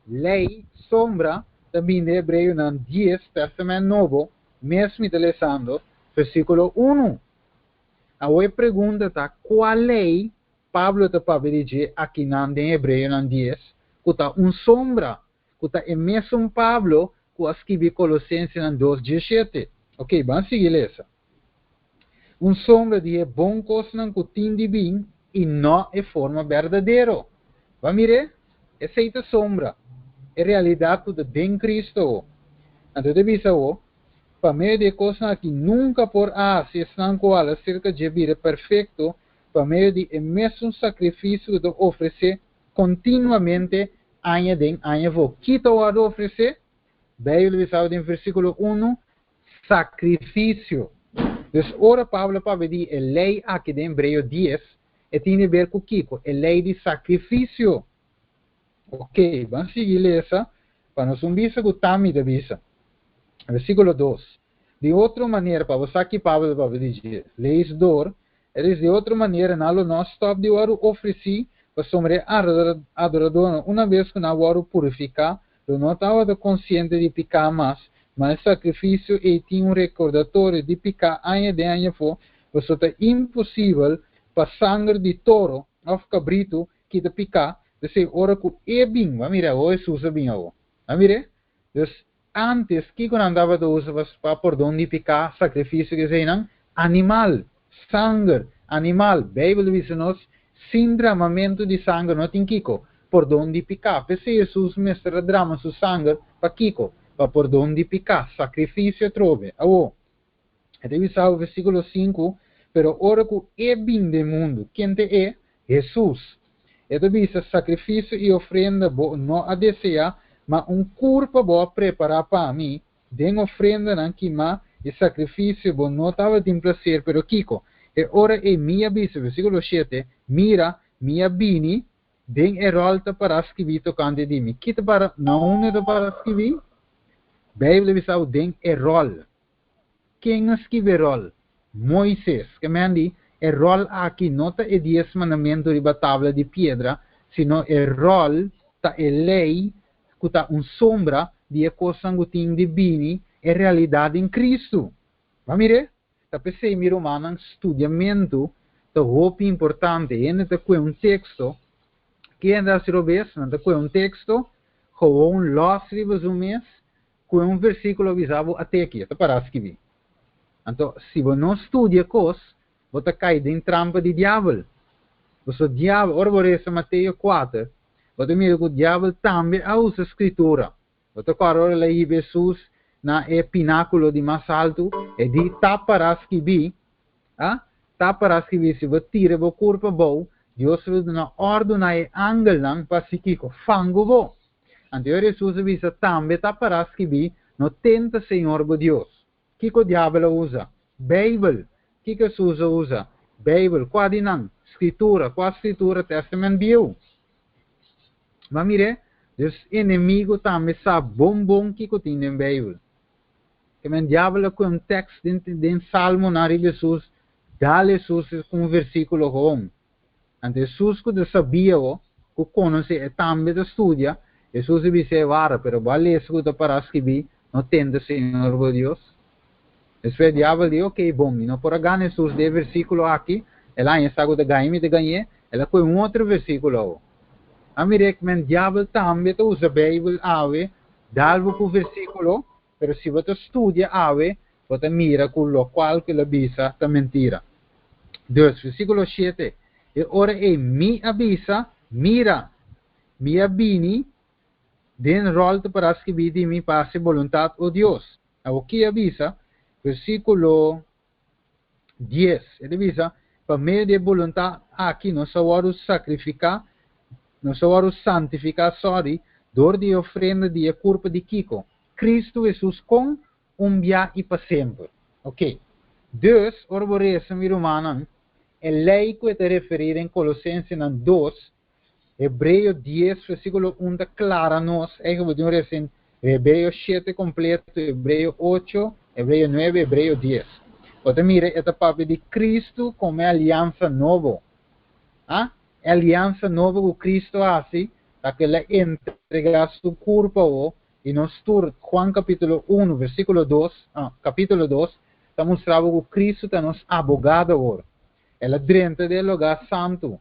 Lei, sombra, ta bin den Hebreonan 10, Tèstamènt Nobo, mes mi ta lesando, versíkulo 1. Awor e pregunta ta, kua lei Pablo ta papia di dje akinan den Hebreonan 10 ku ta un sombra, ku ta e mesun Pablo ku a skibi Kolosensenan 2, 17? Oké, ban sigui lesa. Un sombra di e bon kosnan ku tin di bin i no e forma berdadero. Bo a mir'é? Esei ta sombra, e realidat ku ta den Kristu awo. Anto ta bisa awo, Pa medio di e kosnan aki nunka por a hasi esnan ku hala serka dje bira perfekto pa medio di e mesun sakrifisio ku ta ofresé kontinuamente aña den aña afó. Ki ta wòrdu ofresé? Beibel bisa awo den versíkulo unu, Sakrifisio. Dus ora Pablo papia di e lei aki den Hebreo 10, e tin di ber ku kiko? E lei di sakrifisio. Oké, ban sigui lesa pa nos un bisa ku Tammy ta bisa. Versíkulo 2. Di otro manera, pa bo sa ki Pablo ta papia di dje, lees door, e dice, di otro manera nan lo no stòp di wòrdu ofresí, pasobra e adoradónan, una bes ku nan wòrdu purifiká, lo no tabata konsiente di piká mas, ma e sakrifisio ei tin un rekordatorio di piká aña den aña afó, pasobra ta imposibel pa sanger di toro òf kabritu kita piká, p'esei ora ku e bin, bo a mira awor Hesus a bin awor, bo a mir'é? Dus, ántes kiko nan tabata usa pa pordon di piká, sakrifisio ku eseinan? Animal, sanger, animal. Beibel ta bisa nos, sin dramamentu di sanger no tin kiko? Pordon di piká. P'esei Hesus mester a drama su sanger pa kiko? Pa pordon di piká, sakrifisio atrobe. Awor, e ta bisa awe versíkulo 5, Pero ora ku e bin den mundu, ken ta e? Hesus. E ta bisa, Sakrifisio i ofrenda bo no a deseá, ma un kurpa bo a prepará pa mi, den ofrendanan kimá i sakrifisio bo no tabatin plaser. Pero kiko? E ora ei mi a bisa, versíkulo 7, Mira, mi a bini, den e ròl ta pará skibí tokante di mi. Ki ta para? Na unda ta pará skibí? Beibel ta bisa bo den e ròl. Ken a skibi e ròl? Moises. Ke men di, e ròl aki no ta e Dies Mandamentu riba tabla di piedra, sino e ròl ta e lei ku ta un sombra di e kosnan ku tin di bini e realidat den Kristu. Bo a mir'é? Ta p'esei, mi rumannan, studiamentu ta hopi importante. Hende ta kue un teksto. Ke hende a hasi robes? Nan ta kue un teksto, gewoon lòs riba su mes, Ku e un versíkulo bisa bo a teki, e ta pará skibí. Anto, si bo no studia kos, bo ta kai den trampa di diabel. Pasobra diabel, ora bo resa Mateo 4, bo ta mira ku diabel tambe a usa Skritura. Bo ta kòrda ora el a hiba Hesus na e pinákulo di mas haltu, e di, Ta pará skibí, a, ta pará skibí, si bo tira bo kurpa abou, Dios lo duna òrdu na e angelnan pa hasi kiko? Fangu bo. Anto Hesus a bisa, Tambe ta pará skibí, No tenta Señor bo Dios. Kiko diabel a usa? Beibel. Kiko Hesus a usa? Beibel. Kua di nan? Skritura. Kua skritura? Tèstamènt Bieu. Ma mir'é, Dios enemigu tambe sa bon bon kiko tin den Beibel. Ke men diabel a kue un tèks den den Salmonan riba Hesus, dal Hesus ku un versíkulo gewoon. Anto Hesus ku ta sabia bo, ku konosé e tambe ta studia, Hesus a bisa e wara, pero bo a lesa ku ta pará skibí, No tenta Señor bo Dios. Despues e diabel di, Oké, bon, mi no por a gana Hesus den e versíkulo aki, el a haña sa ku ta gaña mi ta gañ'é, el a kohe un otro versíkulo awo. A mir'é ku men diabel tambe ta usa Beibel awe, dal bo ku versíkulo, pero si bo ta studia awe, bo ta mira ku lokual ku el a bisa ta mentira. Dus, versíkulo 7, E ora ei mi a bisa, Mira, mi a bini den ròl ta pará skibí di mi pa hasi boluntat, o Dios. Awor ki a bisa? Versíkulo 10, e ta bisa, Pa medio di e boluntat aki nos a wòrdu sakrifiká, nos a wòrdu santifiká, sòri, dor di e ofrenda di e kurpa di kiko? Kristu Hesus kon un bia i pa semper. Oké. Dus, ora bo resa, mi rumannan, e lei ku e ta referí den Kolosensenan 2, Hebreo 10, versíkulo 1 ta klara nos, eigen bo tin un resa den Hebreo 7 kompleto, Hebreo 8, Hebreo 9, Hebreo 10. Bo ta mira e ta papia di Kristu komo e aliansa nobo. Ah? E aliansa nobo ku Kristu a hasi. Ta ku el a entregá su kurpa awor, i nos tur, Juan kapítulo 1, versíkulo 2, ah, kapítulo 2, ta mustra bo ku Kristu ta nos abogado awor. El a drenta den e lugá santu.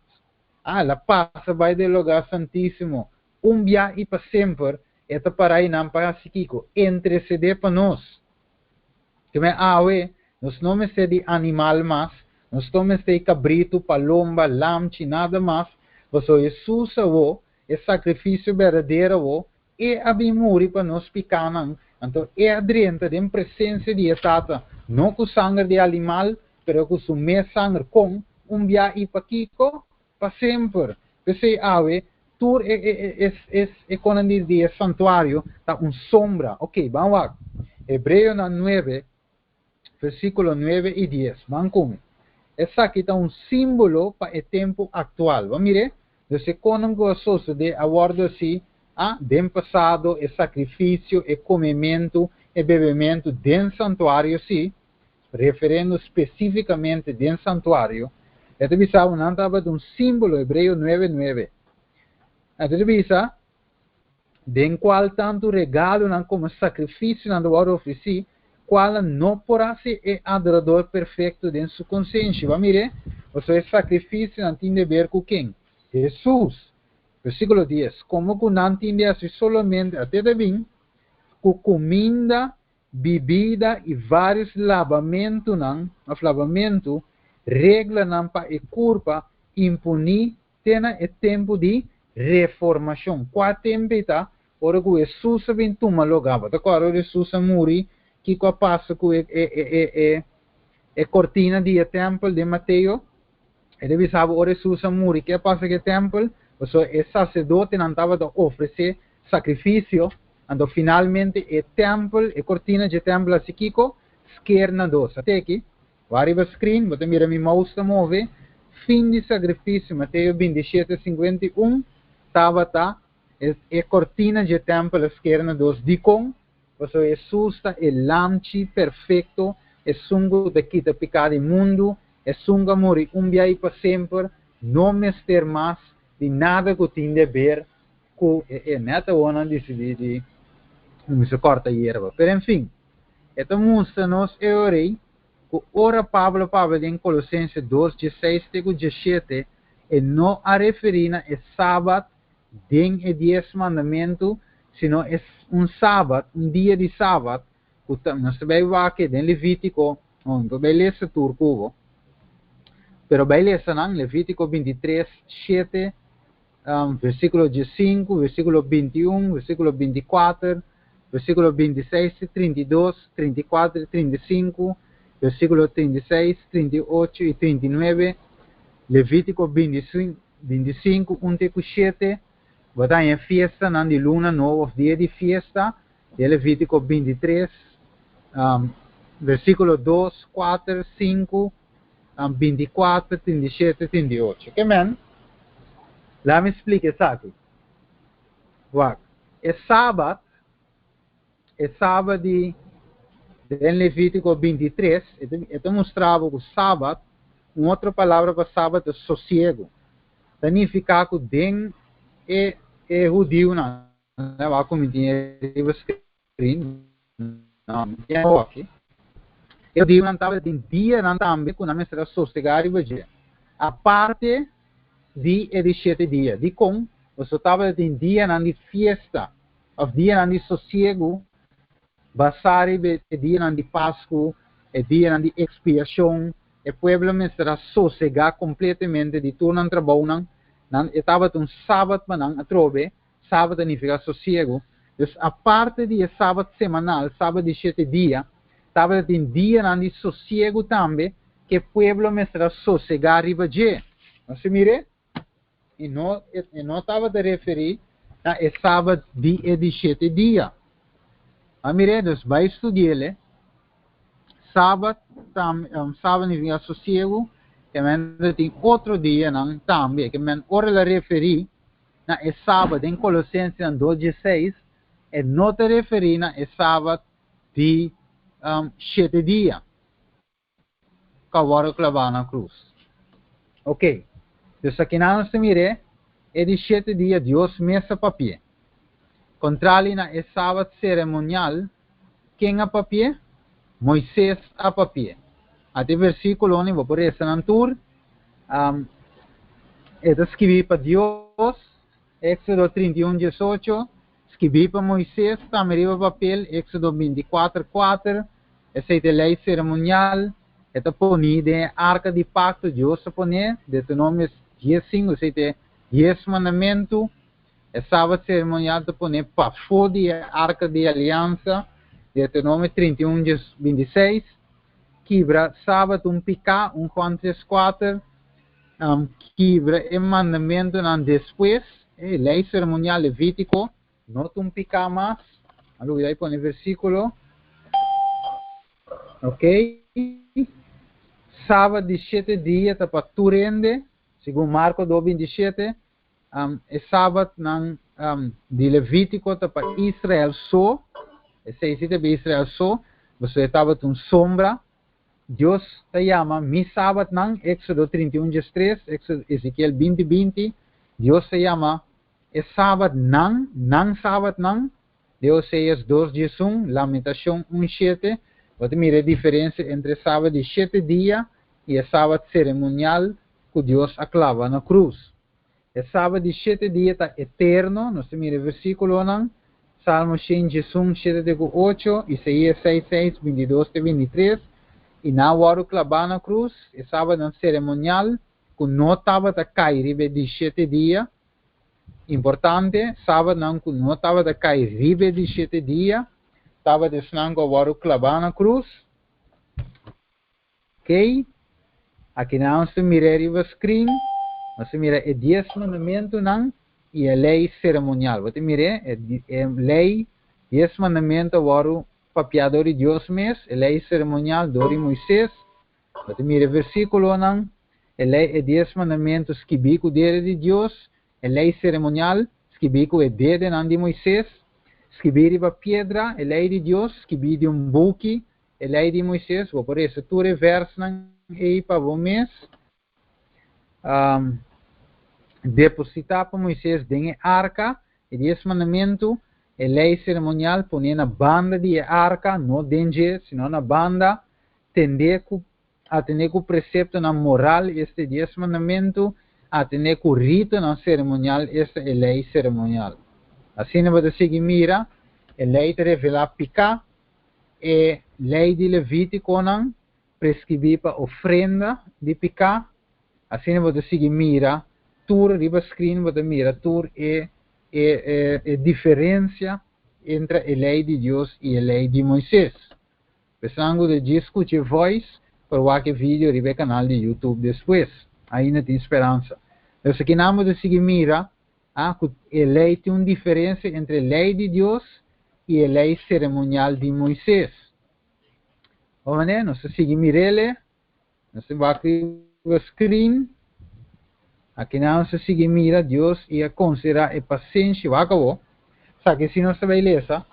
Ah, el a pasa bai den e lugá santísimo. Un bia i pa semper e ta pará einan pa hasi kiko? Intersedé pa nos. Ke men awe, nos no mester di animal mas, nos no mester di kabritu, palomba, lamchi, nada mas, pasobra Hesus awor, e sakrifisio berdadero awor, e a bin muri pa nos pikánan, anto e a drenta den presensia di e Tata, no ku sanger di animal, pero ku su mes sanger, kon? Un bia i pa kiko? Pa semper. P'esei awe, tur e e e e e konan di di e santuario ta un sombra. Oké, ban wak. Hebreonan nuebe, versíkulo nuebe i dies. Ban ku mi. Esaki ta un símbolo pa e tempu aktual. Bo a mir'é? Dus e konan ku a sosodé a wòrdu hasí, a, den pasado, e sakrifisio, e komementu, e bebementu den santuario, sí, Referendo spesífikamente den santuario, e ta bisa bo nan tabata un símbolo, Hebreo nuebe nuebe. E ta bisa, Den kual tantu regalonan komo sakrifisionan ta wòrdu ofresí, kualnan no por hasi e adorador perfekto den su konsenshi. Bo a mir'é? Pasobra e sakrifisionan tin deber ku ken? Hesus. Versíkulo dies, Komo ku nan tin di hasi solamente, ate ta bin, ku kuminda bibida i vários labamentunan òf labamentu, reglanan pa e kurpa imponí te na e tempu di Reformashon. Kua tempu ei ta? Ora ku Hesus a bin tuma lugá. Bo ta kòrda ora Hesus a muri, kiko a pasa ku e e e e e kortina di e tèmpel den Mateo? E ta bisa bo ora Hesus a muri, ke a pasa ku e tèmpel? Pasobra e saserdotenan tabata ofresé sakrifisio, anto finalmente e tèmpel, e kortina dje tèmpel hasi kiko? Sker na dos. Ate aki, wak riba screen, bo ta mira mi mouse ta move, fin di sakrifisio, Mateo 27, 51, tabata e e kortina dje tèmpel a sker na dos. Dikon? Pasobra Hesus ta e Lamchi perfekto, esun ku ta kita piká di mundu, esun ku a muri un bia i pa semper, no mester mas di nada ku tin di aber ku e e nèt awor nan disidí di kuminsá kòrta yerba. Pero en fin, e ta mustra nos e orei ku ora Pablo papia den Kolosense dos dieseis te ku diesshete, e no a referí na e sabat den e Dies Mandamentu, sino e un sabat, un dia di sabat, ku ta, nos ta bai wak den Levítiko, no, no ta bai lesa tur ku bo, pero bai lesa nan, Levítiko 23, 7, versíkulo 15, versíkulo 21, versíkulo 24, versíkulo 26 te 32, 34 te 35, versíkulo 36, 38 i 39, Levítiko 25, 25, un te ku shete, bo ta haña fiestanan di luna nobo òf dia di fiesta, di Levítiko 23, versíkulo 2, 4, 5, 24, 37, 38. Ke men? Laat mi splika esaki. Wak, e sabat, e sabat di den Levítiko 23, e ta mustra bo ku sabat, un otro palabra pa sabat ta sosiego. Ta nifiká ku den e e hudiunan, wak ku mi tin e riba screen, no, mi tin awor aki, e hudiunan tabatin dianan tambe ku nan mester a sosegá riba dje, aparte di e di shete dia. Dikon? Pasobra tabatin dianan di fiesta òf dianan di sosiegu basá riba e dianan di Pasku, e dianan di Ekspiashon. E pueblo mester a sosegá kompletamente di tur nan trabounan. Nan, e tabata un sabat pa nan atrobe. Sabat ta nifiká sosiegu. Dus aparte di e sabat semanal, sabat di shete dia, tabata tin dianan di sosiegu tambe ku e pueblo mester a sosegá riba dje. Nos a mir'é? E no, e no tabata referí na e sabat di e di shete dia. A mir'é? Dus bai studi'el. Sabat tam, sabat nifiká sosiegu, ke men ta tin otro dianan tambe. Ke men ora el a referí na e sabat den Kolosensenan dos dieseis, e no ta referí na e sabat di shete dia ku a wòrdu klabá na krus. Oke, dus akinan nos ta mir'é. E di shete dia Dios mes a papi'é. Kontrali na e sabat seremonial, ken a papi'é? Moises a papi'é. Ata e versíkulonan, bo por resa nan tur. E ta skibí pa Dios, Éksodo 31, 18, skibí pa Moises tambe riba papel, Éksodo 24, 4. Esei ta e lei seremonial. E ta poní den e arka di pakto, Dios a pon'é, Deuteronomio 10, 5, esei ta e Dies Mandamentu. E sabat seremonial ta pon'é pafó di e arka di aliansa, Deuteronomio 31, 26. Kibra sabat un piká, 1 Juan 3, 4. Kibra e mandamentunan despues, e lei seremonial levítiko, no ta un piká mas. A lubidá di pone versíkulo. Ok. Sabat di shete dia ta pa tur hende, segun Marko 2, 27. E sabatnan di Levítiko ta pa Israel so. Esei si ta pa Israel so, pasobra e tabata un sombra. Dios ta yama mi sabatnan, Éksodo 31, 13, Éksodo, Ezekiel 20, 20. Dios ta yama e sabatnan, nan sabatnan, Den Oseas 2, 11, Lamentashon 1, 7, bo ta mira e diferensia entre e sabat di shete dia i e sabat seremonial ku Dios a klaba na krus. E sabat di shete dia ta eterno, nos ta mira e versíkulonan, Salmo 111, 7 te ku 8, Isaías 6, 6, 22 te 23, i nan a wòrdu klabá na krus, e sabatnan seremonial ku no tabata kai riba e di shete dia. Importante, Sabatnan ku no tabata kai riba e di shete dia, tabata esnan ku a wòrdu klabá na krus. Oké, akinan nos ta mira riba screen, nos ta mira e Dies Mandamentunan i e lei seremonial. Bo ta mir'é? E lei, Dies Mandamentu a wòrdu papiá dor di Dios mes, e lei seremonial dor di Moises. Bo ta mira e versíkulonan, e lei, e Dies Mandamentu skibí ku dede di Dios, e lei seremonial skibí ku e dedenan di Moises, skibí riba piedra, e lei di Dios skibí di un buki, e lei di Moises. Bo por resa tur e vèrsnan ei pa bo mes. Depositá pa Moises den e arka, e Dies Mandamentu, e lei seremonial poné na banda di e arka, no den dje, sino na banda. Tendé ku atendé ku preseptonan moral, esta e Dies Mandamentu, atendé ku ritonan seremonial, esta e lei seremonial. Asina bo ta sigui mira, e lei ta revelá piká, e lei di Levítikonan preskribí pa ofrenda di piká. Asina bo ta sigui mira tur riba screen, bo ta mira tur e e e diferensia entre e lei di Dios i e lei di Moises. Esnan ku ta djis skucha e voice por wak e video riba e kanal di YouTube despues. Ainda tin speransa. Nos akinan bo ta sigui mira a ku e lei tin un diferensia entre e lei di Dios i e lei seremonial di Moises. Bo manera nos ta sigui mir'el. Nos ta wak riba screen. Akinan nos ta sigui mira Dios i a konsiderá e pasenshi. Wak awor. Esaki si nos ta bai lesa.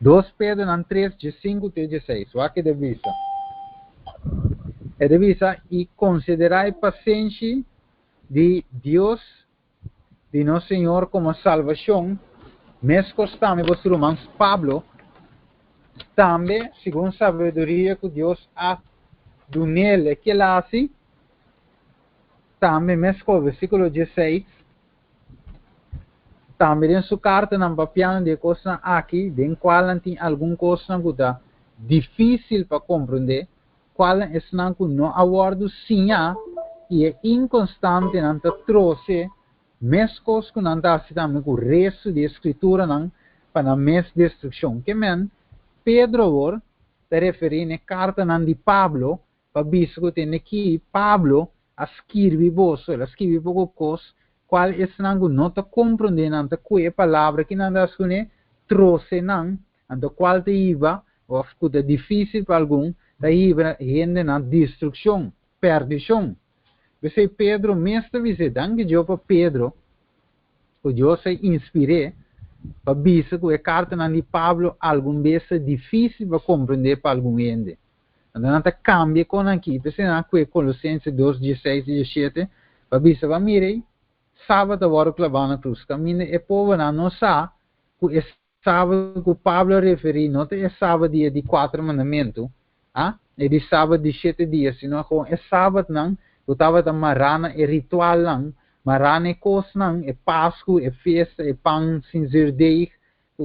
2 Pedronan 3, 15 te 16. Wak e ta bisa. E ta bisa, I konsiderá e pasenshi di Dios di nos Señor komo salbashon, meskos tambe boso ruman Pablo, tambe segun sabiduria ku Dios a dun'el e kel hasi, tambe meskos, versíkulo 16, tambe den su kartanan papiando di e kosnan aki, den kualnan tin algun kosnan ku ta difísil pa komprondé, Kualnan esnan ku no a wòrdu siñá i e inkonstantenan ta trose meskos ku nan ta hasi tambe ku restu di e Skrituranan pa nan mes destrukshon. Ke men, Pedro awor ta referí n'e kartanan di Pablo pa bisa ku tende ki Pablo a skirbi boso, el a skirbi poko kos, kual esnan ku no ta komprondé nan ta kue e palabra ki nan ta hasi kuné, trose nan. Anto cual ta hiba, of cu ta dificil pa algun, ta hiba hende na destruccion, perdicion. P'esey Pedro mes ta bis'é, danki Dios pa Pedro, cu Dios a inspir'é pa bisa cu e cartanan di Pablo algun bes ta dificil pa comprende pa algun hende. Anto nan ta cambia con aki, p'esey nan a cue Colosenses 2, 16 y 17 pa bisa, Ba mir'ey, sabat a wòrdu klabá na krus. Kaminda e pobernan no sa ku e sabat ku Pablo a referí no ta e sabat di e di kuater mandamentu, a, e di sabat di shete dia, sino gewoon e sabatnan ku tabata mará na e ritualnan, mará na e kosnan, e Pasku, e fiesta, e pan sin zuurdeeg,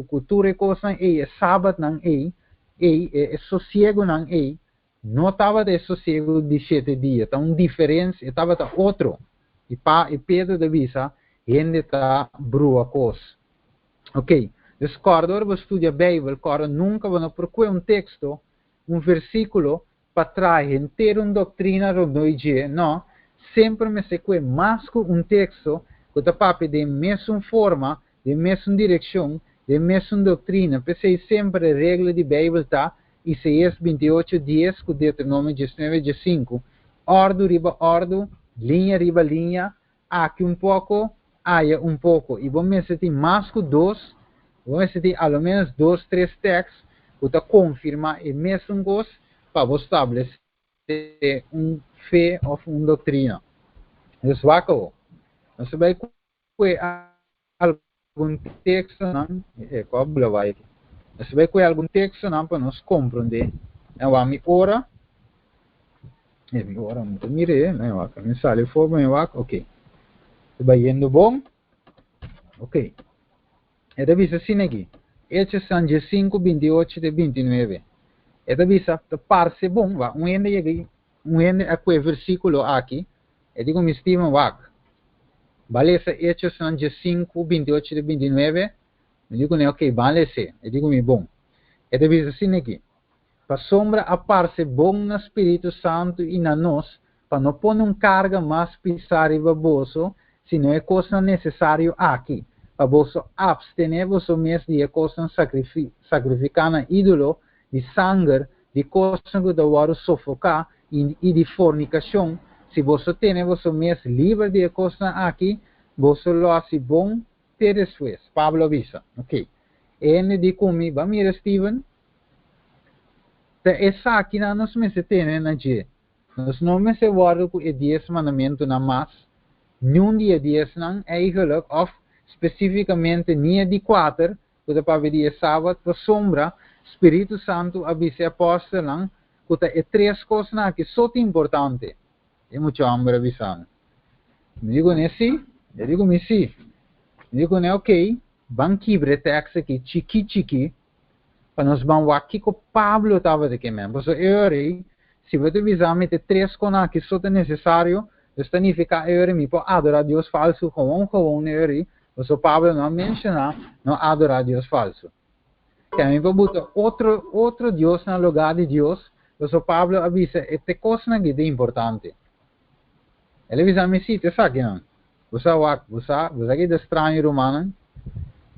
ku tur e kosnan ei, e sabatnan ei, ei, e sosiegonan ei, no tabata e sosiego di shete dia. Ta un diferensia, e tabata otro. I pa i Pedro ta bisa, hende ta brua kos. Ok, dus kòrda ora bo studia Beibel, kòrda nunka bo no por kue un teksto, un versíkulo, pa traha henter un doktrina rondó i dje. No, semper mester kue mas ku un teksto ku ta papia den mesun forma, den mesun direkshon, den mesun doktrina. P'esei semper e regla di Beibel ta Isaías 28, 10 ku Deuteronomio 19, 15, òrdu riba òrdu, liña riba liña, aki un poko, aya un poko. I bo mester tin mas ku dos, bo mester tin a lo ménos dos, tres tèks ku ta konfirmá e mesun kos pa bo stablesé un fe òf un doktrina. Dus wak awo. Nos ta bai kue algun tekstonan, e kua bula bai aki. Nos ta bai kue algun tekstonan pa nos komprondé. En wak mi ora, e mi ora mi ta mir'é, mi wak, mi sali afó mi wak, ok. Ta bai yendo bon? Ok. E ta bisa asina aki, Hechosnan 15, 28 te 29. E ta bisa, ta parse bon, wak, un hende yega, un hende a kue versíkulo aki, E di ku mi stima wak. Ban lesa Hechosnan 15, 28 te 29. Mi di kuné, ok, ban les'é. E di ku mi, bon. E ta bisa asina aki, Pasobra a parse bon na Spiritu Santu i na nos pa no pone un karga mas pisá riba boso, sino e kosnan nesesario aki, pa boso apstené boso mes di e kosnan sakrifiká na ídolo, di sanger, di kosnan ku ta wòrdu sofoká i di fornikashon, si boso tene boso mes liber di e kosnan aki, boso lo hasi bon te despues. Pablo a bisa. Ok. E hende di ku mi, Ba mira, Steven, ta esakinan nos mester tene na dje. Nos no mester wòrdu ku e Dies Mandamentunan mas, niun di e diesnan, eigenlijk, òf spesífikamente ni e di kuater, ku ta papia di e Sabat, pasobra Spiritu Santu a bisa e apòstelnan ku ta e tres kosnan aki so ta importante. E mucha hòmber a bisa mi. Mi di kuné sí. E di ku mi sí. Mi di kuné okey, ban kibra e tèks aki chikí chikí pa nos ban wak kiko Pablo tabata ke men. Pasobra e ora ei, si bo ta bisa mi ta e tres kosnan aki so ta nesesario, dus ta nifiká e ora ei mi por adorá Dios falsu gewoon gewoon e ora ei, Pasobra Pablo no a menshoná no adorá dios falsu. Tambe por buta otro otro dios na lugá di Dios, pasobra Pablo a bisa e te kosnan aki ta importante. El a bisa mi sí, ta esakinan. Bo sa wak, bo sa, bo sa ki ta straño rumannan?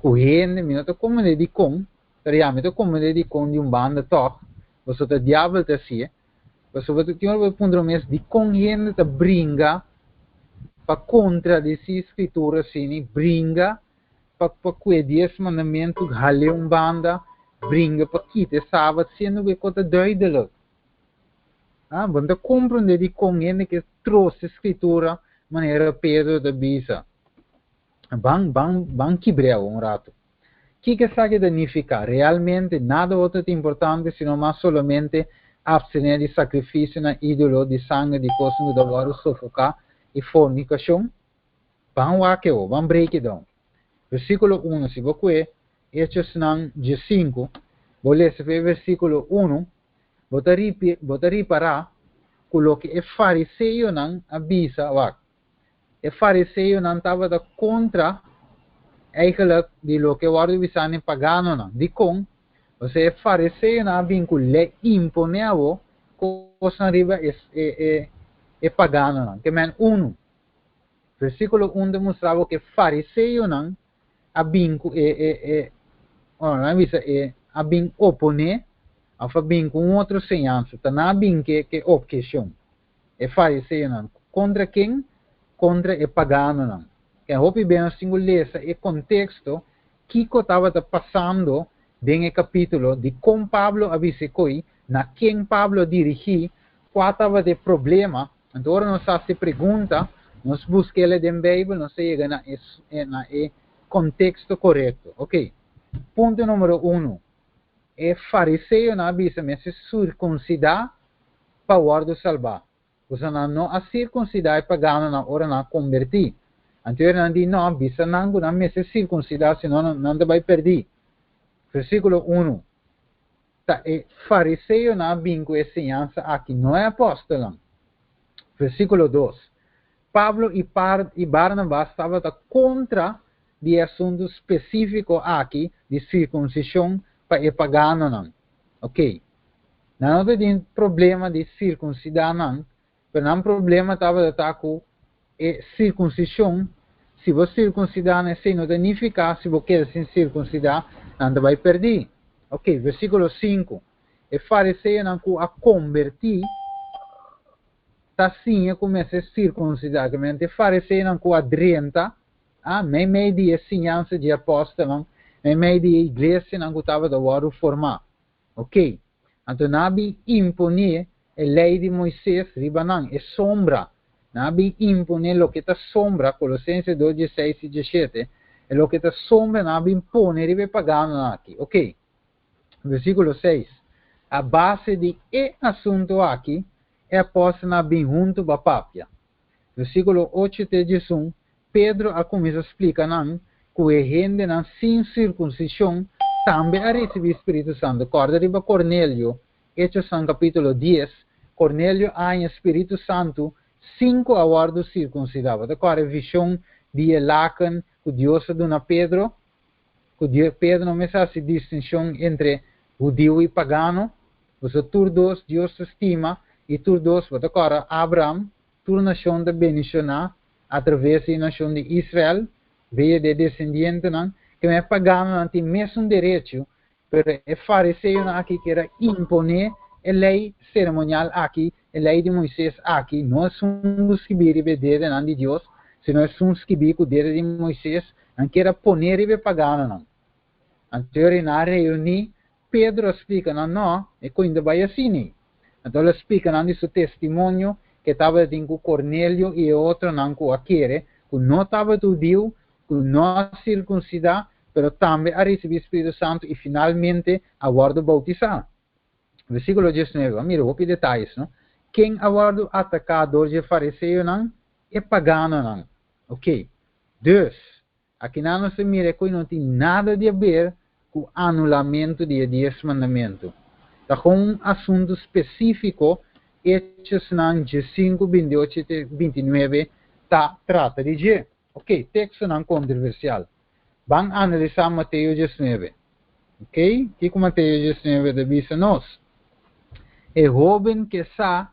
Ku hende, mi no ta komprendé dikon, pero ya mi ta komprendé dikon di un banda tòg, pasobra ta diabel ta hasié. Pasobra bo tin ora bo ta puntra bo mes dikon hende ta bringa pa kontradesí Skritura asina, bringa pa pa kue Dies Mandamentu, hal'é un banda, bringa pa kita e Sabat, siendo ku e kos ta duidelik. Ah, bo no ta komprondé dikon hende ke trose Skritura manera Pedro ta bisa. Ban, ban, ban kibr'é un ratu. Kiko esaki ta nifiká? Realmente, nada otro ta importante sino mas solamente abstené di sakrifisio na ídolo, di sanger, di kosnan ku ta wòrdu sofoká i fornikashon? Ban wak e o, ban break it down. Versíkulo unu, Si bo kue Hechosnan 15, bo lesa for e versíkulo unu, bo ta bo ta ripará ku loke e fariseonan a bisa, wak, E fariseonan tabata kontra eigenlijk di loke wòrdu bisá na e paganonan. Dikon? Pasobra e fariseonan a bin ku lei imponé awo kosnan riba e e e paganonan. Ke men unu. Versíkulo un ta mustra bo ku e fariseonan a bin ku e e e ora nan a bisa e a bin oponé òf a bin ku un otro señansa. Ta nan a bin ke ke opheshon. E fariseonan. Kontra ken? Kontra e paganonan. Ken hopi be nos tin ku lesa e konteksto kiko tabata pasando den e kapítulo, dikon Pablo a bisa e koi, na ken Pablo a dirigí, kua tabata e problema. Anto ora nos hasi pregunta, Nos busk'é den Beibel, nos yega na e konteksto korekto. Ok. Punto number 1. E fariseonan a bisa mester sirkunsidá pa wòrdu salbá. Pasobra nan no a sirkunsidá e paganonan ora nan a kombertí. Anto nan di no, bisa nan ku nan mester sirkunsidá, sino nan ta bai pèrdí. Versíkulo 1. Ta e fariseonan a bin ku e enseñansa aki, no e apòstelnan. Versíkulo 2. Pablo i Barnabas tabata kontra di e asuntu spesífiko aki di sirkunsishon pa e paganonan. Ok. Nan no tin problema di sirkunsidá nan, pero nan problema tabata ku e sirkunsishon, si bo sirkunsidá nan, esei no ta nifiká si bo keda sin sirkunsidá, nan ta bai pèrdí. Ok, versíkulo 5. E fariseonan ku a kombertí ta siña ku mester sirkunsidá, ke men e fariseonan ku a drenta, meimei di enseñansa di apòstelnan, meimei di iglesianan ku tabata wòrdu formá. Ok. Anto nan a bin imponé e lei di Moises riba nan, e sombra. Nan a bin imponé loke ta sombra, Kolosensenan 2, 6 i 17, e loke ta sombra nan a bin pone riba paganonan aki. Ok. Versíkulo 6. A base di e asuntu aki, e apòstelnan a bin huntu pa papia. Versíkulo 8 te 11, Pedro a kuminsá splika nan ku e hendenan sin sirkunsishon tambe a risibí Spiritu Santu. Kòrda riba Cornelio, Hechos kapítulo 10, Cornelio a haña Spiritu Santu sin ku a wòrdu sirkunsidá. Kòrda vishon di laken ku Dios a duna Pedro, ku Dios, Pedro no mester hasi distinshon entre hudiu i pagano, pasobra tur dos Dios stima i tur dos, kòrda Abraham, tur nashon ta bendishoná a traves di nashon di Israel, via di desendientenan, ke men paganonan tin mesun derecho, pero e fariseonan aki ker a imponé e lei seremonial aki, e lei di Moises aki, no esun skibí riba dedenan di Dios, sino esun skibí ku dede di Moises, nan ker a pone riba paganonan. Anto nan a reuní, Pedro a splika nan no, e kos no ta bai asina. Anto el a splika nan di su testimonio ku tabatin ku Cornelio i otronan ku a kere, ku no tabata hudiu, ku no a sirkunsidá, pero tambe a risibí Spiritu Santu i finalmente a wòrdu boutisá. Versíkulo 19, mira, hopi detaye, no? Ken a wòrdu ataká dor di fariseonan? E paganonan. Ok. Dus, aki nan nos mira ku no tin nada di aber ku anulamentu di 10 mandamentu. Ta un asuntu spesífiko, Hechosnan 5, 28 29, ta trata di dje. Ok, tekstonan kontroversial. Ban analisá Mateo 19. Ok? Kiko Mateo 19 ta bisa nos? E hóben ke sa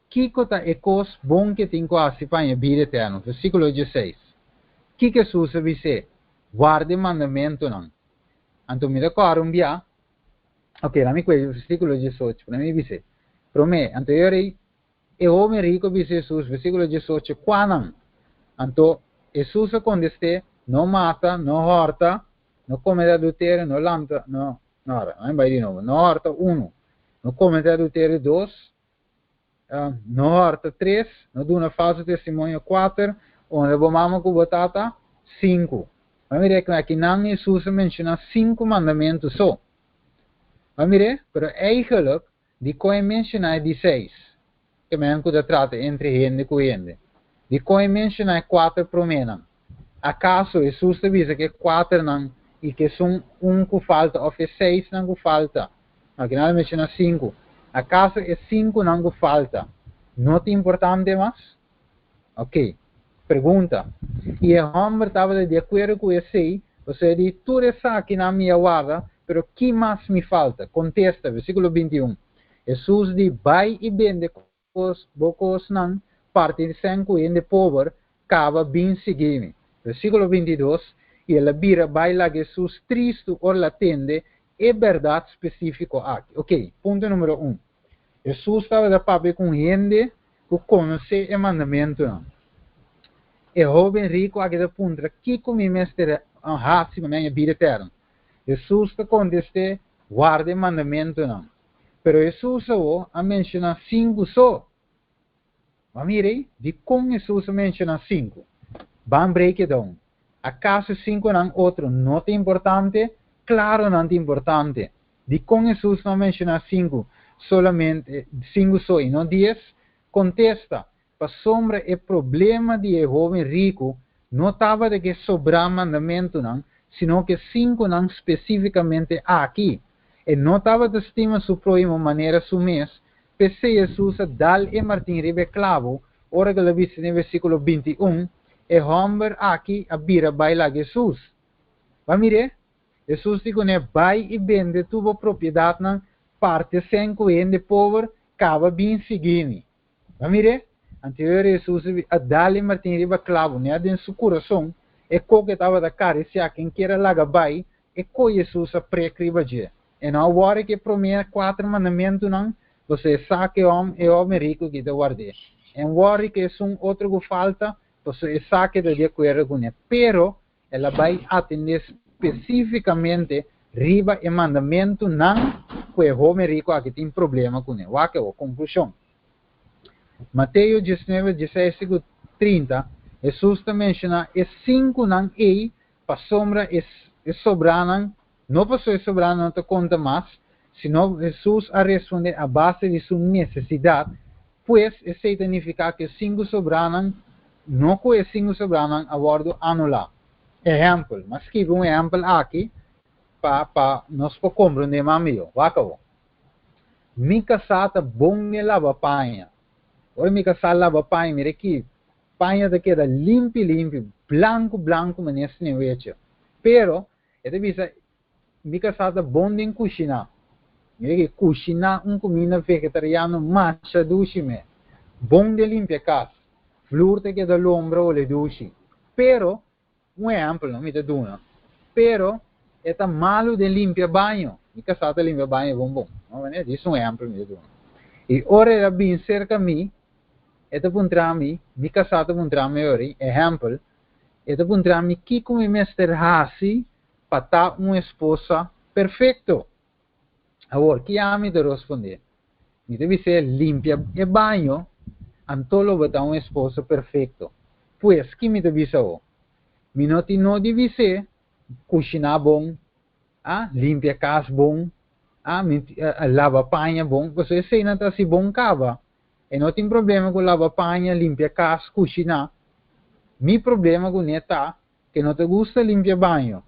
kiko ta e kos bon ku tin ku hasi pa bida eterno. Versíkulo 16. Kiko Hesus a bis'é? Warda mandamentunan. Anto mira kòrda un bia. Ok, laga mi kue versíkulo 18, pa mi bisa. Promé, anto e hóben riku a bisa Hesus, versíkulo 18, kuanan? Anto Hesus a kontest'é, no mata, no hòrta, no kometé adulterio, no lanta, no, no, no, bai di nobo, no hòrta 1, no kometé adulterio 2, no hòrta 3, no duna falsu testimonio 4, honra bo mama ku bo tata 5. Ma mira ku akinan Hesus a menshoná sinku mandamentu so. Ma mira, pero eigenlijk dikon e menshoná di 6, ke men ku ta trata entre hende ku hende. Dikon e menshoná kuater proménan. Akaso Hesus ta bisa ku kuaternan i ku esun un ku falta òf e seisnan ku falta? Akinan el a menshoná sinku. Akaso e sinkunan ku falta no ta importante mas? Ok. Pregunta. I e hòmber tabata di akuerdo ku esei, osea di tur esakinan mi a warda, pero ki mas mi falta? Kontesta, versíkulo 21. Hesus di bai i bende kos, bo kosnan, parti sèn ku hende pober, kaba bin sigui mi. Versíkulo 22. I el a bira bai laga Hesus tristu ora el a tende e bèrdat spesífiko aki. Ok, punto number 1. Hesus tabata papia ku hende ku konosé e mandamentunan. E hóben riku aki ta puntra kiko mi mester hasi pa mi bida eterno. Hesus ta kontest'é warda mandamentunan. Pero Hesus a menshoná sinku so. Ma mira, dikon Hesus a menshoná sinku? Ban break it down. Akaso sinkunan otro no ta importante? Klaro nan ta importante. Dikon Hesus no a menshoná sinku solamente, sinku so i no 10? Kontesta, pasobra e problema di e hóben riku no tabata ku e sobrá mandamentunan, sino ku e sinkunan spesífikamente aki. E no tabata stima su próhimo manera su mes. P'esei Hesus a dal e martin riba e klabu ora ku el a bisa den versíkulo 21, e hòmber aki a bira bai laga Hesus. Ba mir'é? Hesus di kuné, Bai i bende tur bo propiedatnan, parti esei ku hende pober, kaba bin sigui mi. Ba mir'é? Anto ora Hesus a dal e martin riba klabu, nèt den su kurason, e kok e tabata karisiá ken kier a laga bai, e koi Hesus a prek riba dje. E no a wòri ku e promé kuater mandamentunan, pasobra e sa ku e hòm e hòmber riku ki ta ward'é. E no wòri ku esun otro ku falta, pasobra e sa ku e ta di akuerdo kuné. Pero, el a bai atendé spesífikamente riba e mandamentunan ku e hòmber riku aki tin problema kuné. Wak awor, konklushon. Mateo 19, 16 ku 30, Hesus ta menshoná e sinkunan ei pasobra e sobranan, no pasobra e sobranan no ta konta mas, sino Hesus a respondé a base di su nesesidat, pues esei ta nifiká ku e sinku sobranan, no ku e sinku sobranan a wòrdu anulá. Ehèmpel, m'a skibi un ehèmpel aki pa pa nos por komprondé mas mihó. Wak awor. Mi kasá ta bon den laba paña. Ora mi kasá laba paña, mira aki, paña ta keda limpi limpi, blanku blanku manera sneeuwwitje. Pero, e ta bisa, mi kasá ta bon den kushiná. Mira ki kushiná un kuminda vegetariano masha dushi me. Bon den limpia kas. Flur ta keda lombra ole dushi. Pero, un ehèmpel no mi ta duna. Pero, e ta malu den limpia baño. Mi kasá ta limpia baño bon bon. No, manera dis un ehèmpel mi ta duna. I ora el a bin serka mi, e ta puntra mi, mi kasá ta puntra mi ori, ehèmpel, e ta puntra mi kiko mi mester hasi pa ta un esposa perfekto. Awor, ki ami ta respondé? Mi ta bis'é limpia e baño, anto lo bo ta un esposo perfekto. Pues, ki mi ta bisa awor? Mi no tin no di bis'é kushiná bon, a limpia kas bon, a laba paña bon, pasobra eseinan ta hasi bon kaba. E no tin problema ku laba paña, limpia kas, kushiná. Mi problema kuné ta ku e no ta gusta limpia baño.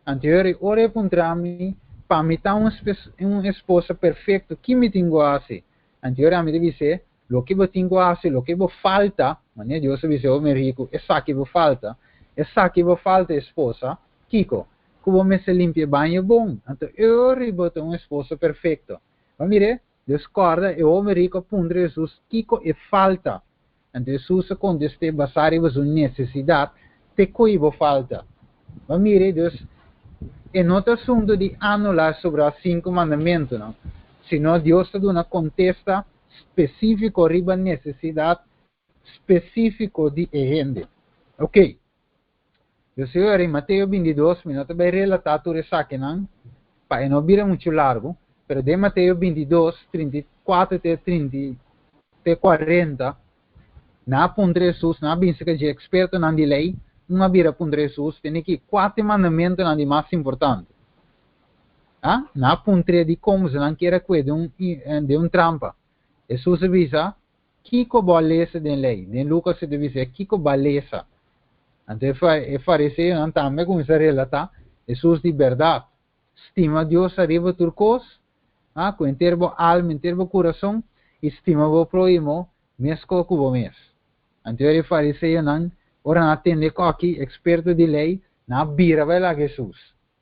Anto ora e puntra mi, pa mi ta un un esposa perfekto, ki mi tin ku hasi? Anto ami ta bis'é, loke bo tin ku hasi, loke bo falta, manera Dios a bisa e hòmber riku, esaki bo falta, esaki bo falta, esposa, kiko? Ku bo mester limpia e baño bon. Anto ora bo ta un esposa perfekto. Ma mir'é, Dios kòrda e hòmber riku a puntra Hesus kiko e falta. Anto Hesus a kontest'é basá riba su nesesidat, Te koi bo falta. Ma mira, Dios, e no ta asuntu di anulá sobrá sinku mandamentunan, sino Dios ta duna kontesta spesífiko riba nesesidat spesífiko di e hende. Oké. Dios a yora Mateo 22, mi no ta bai relatá tur esakinan pa e no bira muchu largu, pero den Mateo 22, 34 te 30 te 40, nan a puntra Hesus, nan a bin serka dje ekspertonan di lei, un a bira puntra Hesus, tene ki kua ta e mandamentunan di mas importante? Ah, nan a puntr'é dikon, pasobra nan kier a kue den un den un trampa. Hesus a bisa, Kiko bo a lesa den lei? Den Lukas e ta bisa, Kiko bo a lesa? Anto e fariseonan tambe a kuminsá relatá, Hesus di bèrdat stima Dios ariba tur kos, ku henter bo alma, henter bo kurason, i stima bo próhimo meskos ku bo mes. Anto e fariseonan, ora nan a tende kòki, eksperto di lei, nan a bira bai laga Hesus.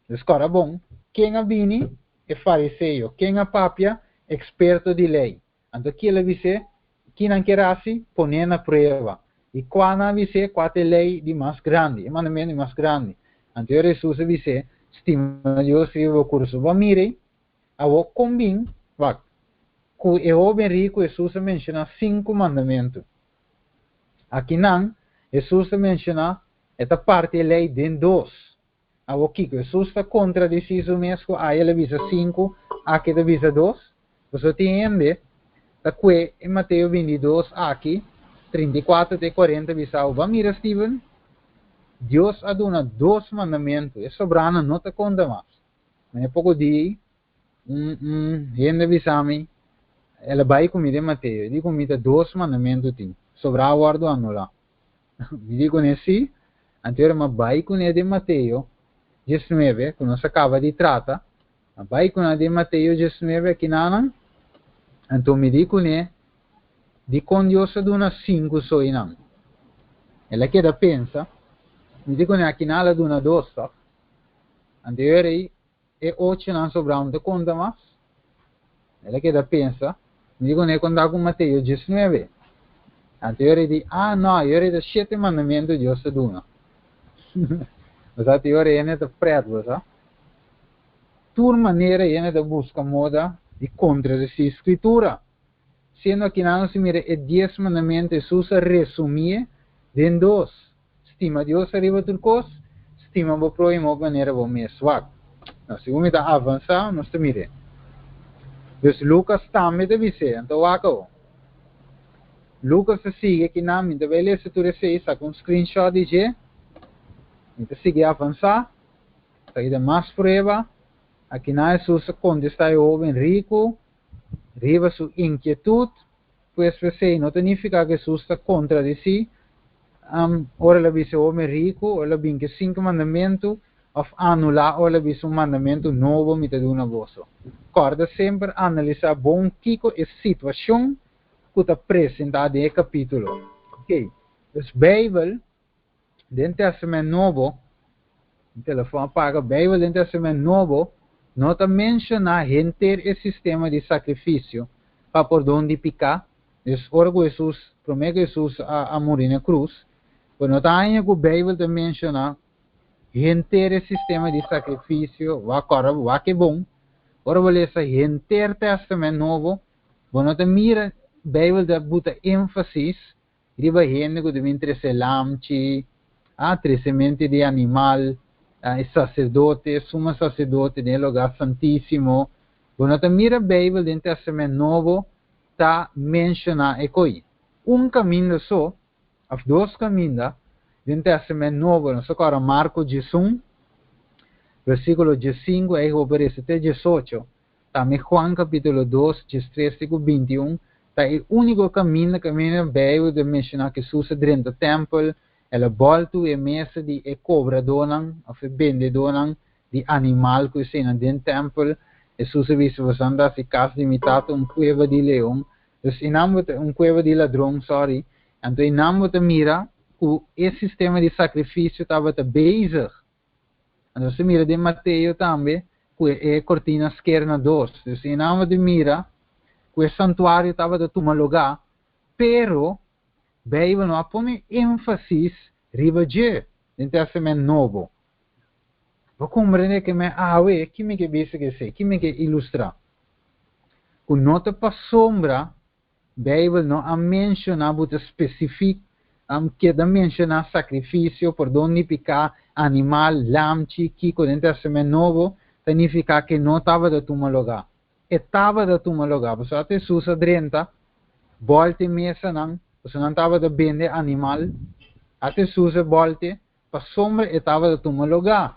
Dus kòrda bon, ken a bini? E fariseo. Ken a papia? Eksperto di lei. Anto kiel a bis'é, Ki nan kier hasi? Pon'é na prueba. I kua nan a bis'é? Kua ta e lei di mas grandi, e mandamentu di mas grandi? Anto e Hesus a bis'é, Stima Dios riba bo kurason. Bo a mir'ei? Awor kon bin? Wak, ku e hóben riku Hesus a menshoná sinku mandamentu. Akinan, Hesus a menshoná e ta parti e lei den dos. Awor kiko? Hesus ta kontradisí su mes ku aya el a bisa sinku, aki e ta bisa dos? Pasobra tin hende ta kue e Mateo 22 aki 34 te 40 bisa, "Ban mira, Steven, Dios a duna dos mandamentu, e sobránan no ta konta mas." Ma poko dia, un hende bisa mi, el a bai ku mi den Mateo, di ku mi ta dos mandamentu tin, sobrá a wòrdu anulá. Mi di kuné sí, anto m'a bai kuné den Mateo 19, ku nos a kaba di trata, m'a bai kuné den Mateo 19 akinan, anto mi di kuné, dikon Dios a duna sinku so einan? El a keda pensa, mi di kuné akinan el a duna dos, toch? Anto e ochonan sobrá no ta konta mas? El a keda pensa, mi di kuné konta ku Mateo 19. Anto e di, "Ah, no, e ta shete mandamentu Dios a duna." Bo te ora e ta pret, bo sa? Tur manera e ta buska moda di kontradesí Skritura. Siendo akinan nos mira e 10 mandamentu, Hesus a resumí den dos. Stima Dios ariba tur kos, stima bo próhimo manera bo mes. Wak. No, segun mi ta avansá, nos ta mira. Dus Lucas tambe ta bisa, anto wak. Lucas ta sigui akinan, mi ta bai lesa tur esei, saka un screenshot di dje. Mi ta sigui avansá. Esaki mas prueba. Akinan Hesus a kontestá e hóben riku, riba su inkietut, pues esei no ta nifiká ku Hesus ta kontradesí. Ora el a bisa hóben riku, ora el a bin ku sinku mandamentu, òf anulá ora el a bisa un mandamentu nobo mi ta duna boso. Kòrda semper analisá bon kiko e situashon ku ta presentá den e kapítulo. Ok. Dus Beibel, den Tèstamènt Nobo, telefòn a paga, Beibel den Tèstamènt Nobo, no ta menshoná henter e sistema di sakrifisio pa pordon di piká. Dus ora ku Hesus, promé ku Hesus a muri na krus, pero no ta haña ku Beibel ta menshoná henter e sistema di sakrifisio, wak ora, wak e bon. Ora bo lesa henter Tèstamènt Nobo, bo no ta mira Beibel ta buta énfasis riba hende ku ta bin trese lamchi, a tresementu di animal, e saserdote, sumo saserdote den lugá santísimo. Bo no ta mira Beibel den Tèstamènt Nobo ta menshoná e kos. Un kaminda so, òf dos kaminda, den Tèstamènt Nobo, nos awor Marko 1, versíkulo 5, ei aparesé te 18, tambe Juan kapítulo 2, 13 te 21, ta e úniko kaminda kaminda Beibel ta menshoná ku Hesus a drenta tèmpel, el a bòltu e mesa di e kobradónan, òf e bendedónan di animal ku eseinan den tèmpel. Hesus a bisa, "Boso a hasi kas di mi tata un kueba di leon." Dus einan un kueba di ladron, sorry. Anto einan bo ta mira ku e sistema di sakrifisio tabata bezig. Anto bo mira den Mateo tambe, ku e kortina sker na dos. Dus einan bo ta mira ku e santuario tabata tuma lugá, pero Beibel no a pone énfasis riba dje den Tèstamènt Nobo. Bo ta komprondé ku mi awe, ki mi ke bisa ku esei, ki mi ke ilustrá? Ku no ta pasombra Beibel no a menshoná buta spesífiko, keda menshoná sakrifisio, pordon di piká, animal, lamchi, kiko den Tèstamènt Nobo, ta nifiká ku no tabata tuma lugá. E tabata tuma lugá. Pasobra Hesus a drenta, bòltu mesanan, pasobra nan tabata bende animal, ata Hesus a bòltu, pasombra e tabata tuma lugá.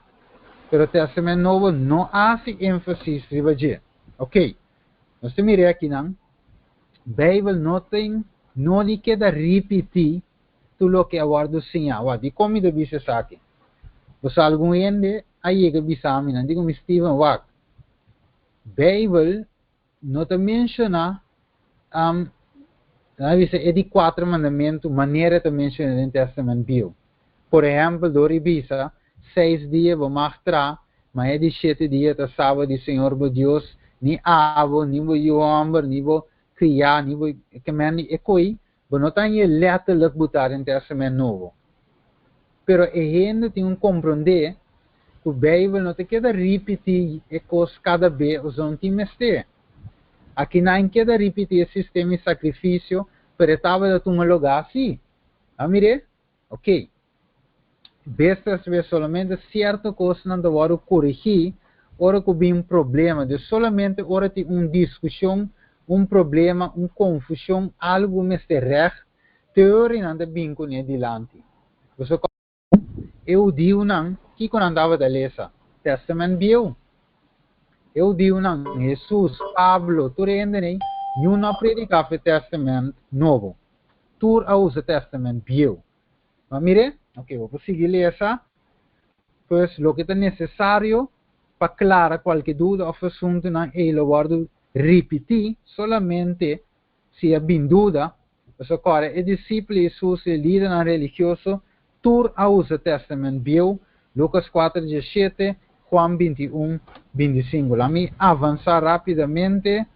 Pero Tèstamènt Nobo no a hasi énfasis riba dje. Ok. Nos mira akinan, Beibel no tin no di keda ripití tur loke a wòrdu siñá. Wak, dikon mi ta bisa esaki? Pasobra algun hende a yega bisa mi, nan di ku mi, "Steven, wak, Beibel no ta menshoná nan bisa e di kuater mandamentu manera ta menshoná den Tèstamènt Bieu. Por ehèmpel, dor di bisa, 6 dia bo mag traha, ma e di 7 dia ta sabat di Señor bo Dios, ni abo, ni bo yu hòmber, ni bo kriá, ni bo ke men e kos, bo no ta letterlijk botá den Tèstamènt Nobo. Pero e hende tin ku komprondé ku Beibel no ta keda ripití e kos kada bes, o no tin mester. Aki no keda ripití e sistema di sakrifisio, pero tabata tuma lugá sí. Ah, mira? Ok. Bes tras bes solamente sierto kosnan ta wòrdu korigí, ora ku bin problema, di solamente ora tin un diskushon, un problema, un konfushon, algu mester recht. Teorianan ta bin kuné dilanti. Pasobra e hudiunan, kiko nan tabata lesa? Tèstamènt Bieu. E hudiunan, Hesus, Pablo, tur e hendenan ei, niun no a prediká for e Tèstamènt Nobo. Tur a usa Tèstamènt Bieu. Ma mir'é? Oke, bo por sigui lesa. Pues, loke ta nesesario pa klara kualke duda òf asuntunan ei lo wòrdu ripití solamente si a bin duda, pasobra kòrda e disipel Hesus i e lidernan religioso tur a usa Tèstamènt Bieu, Lukas kuater diesshete, Juan 21, 25. Laat mi avansá rápidamente.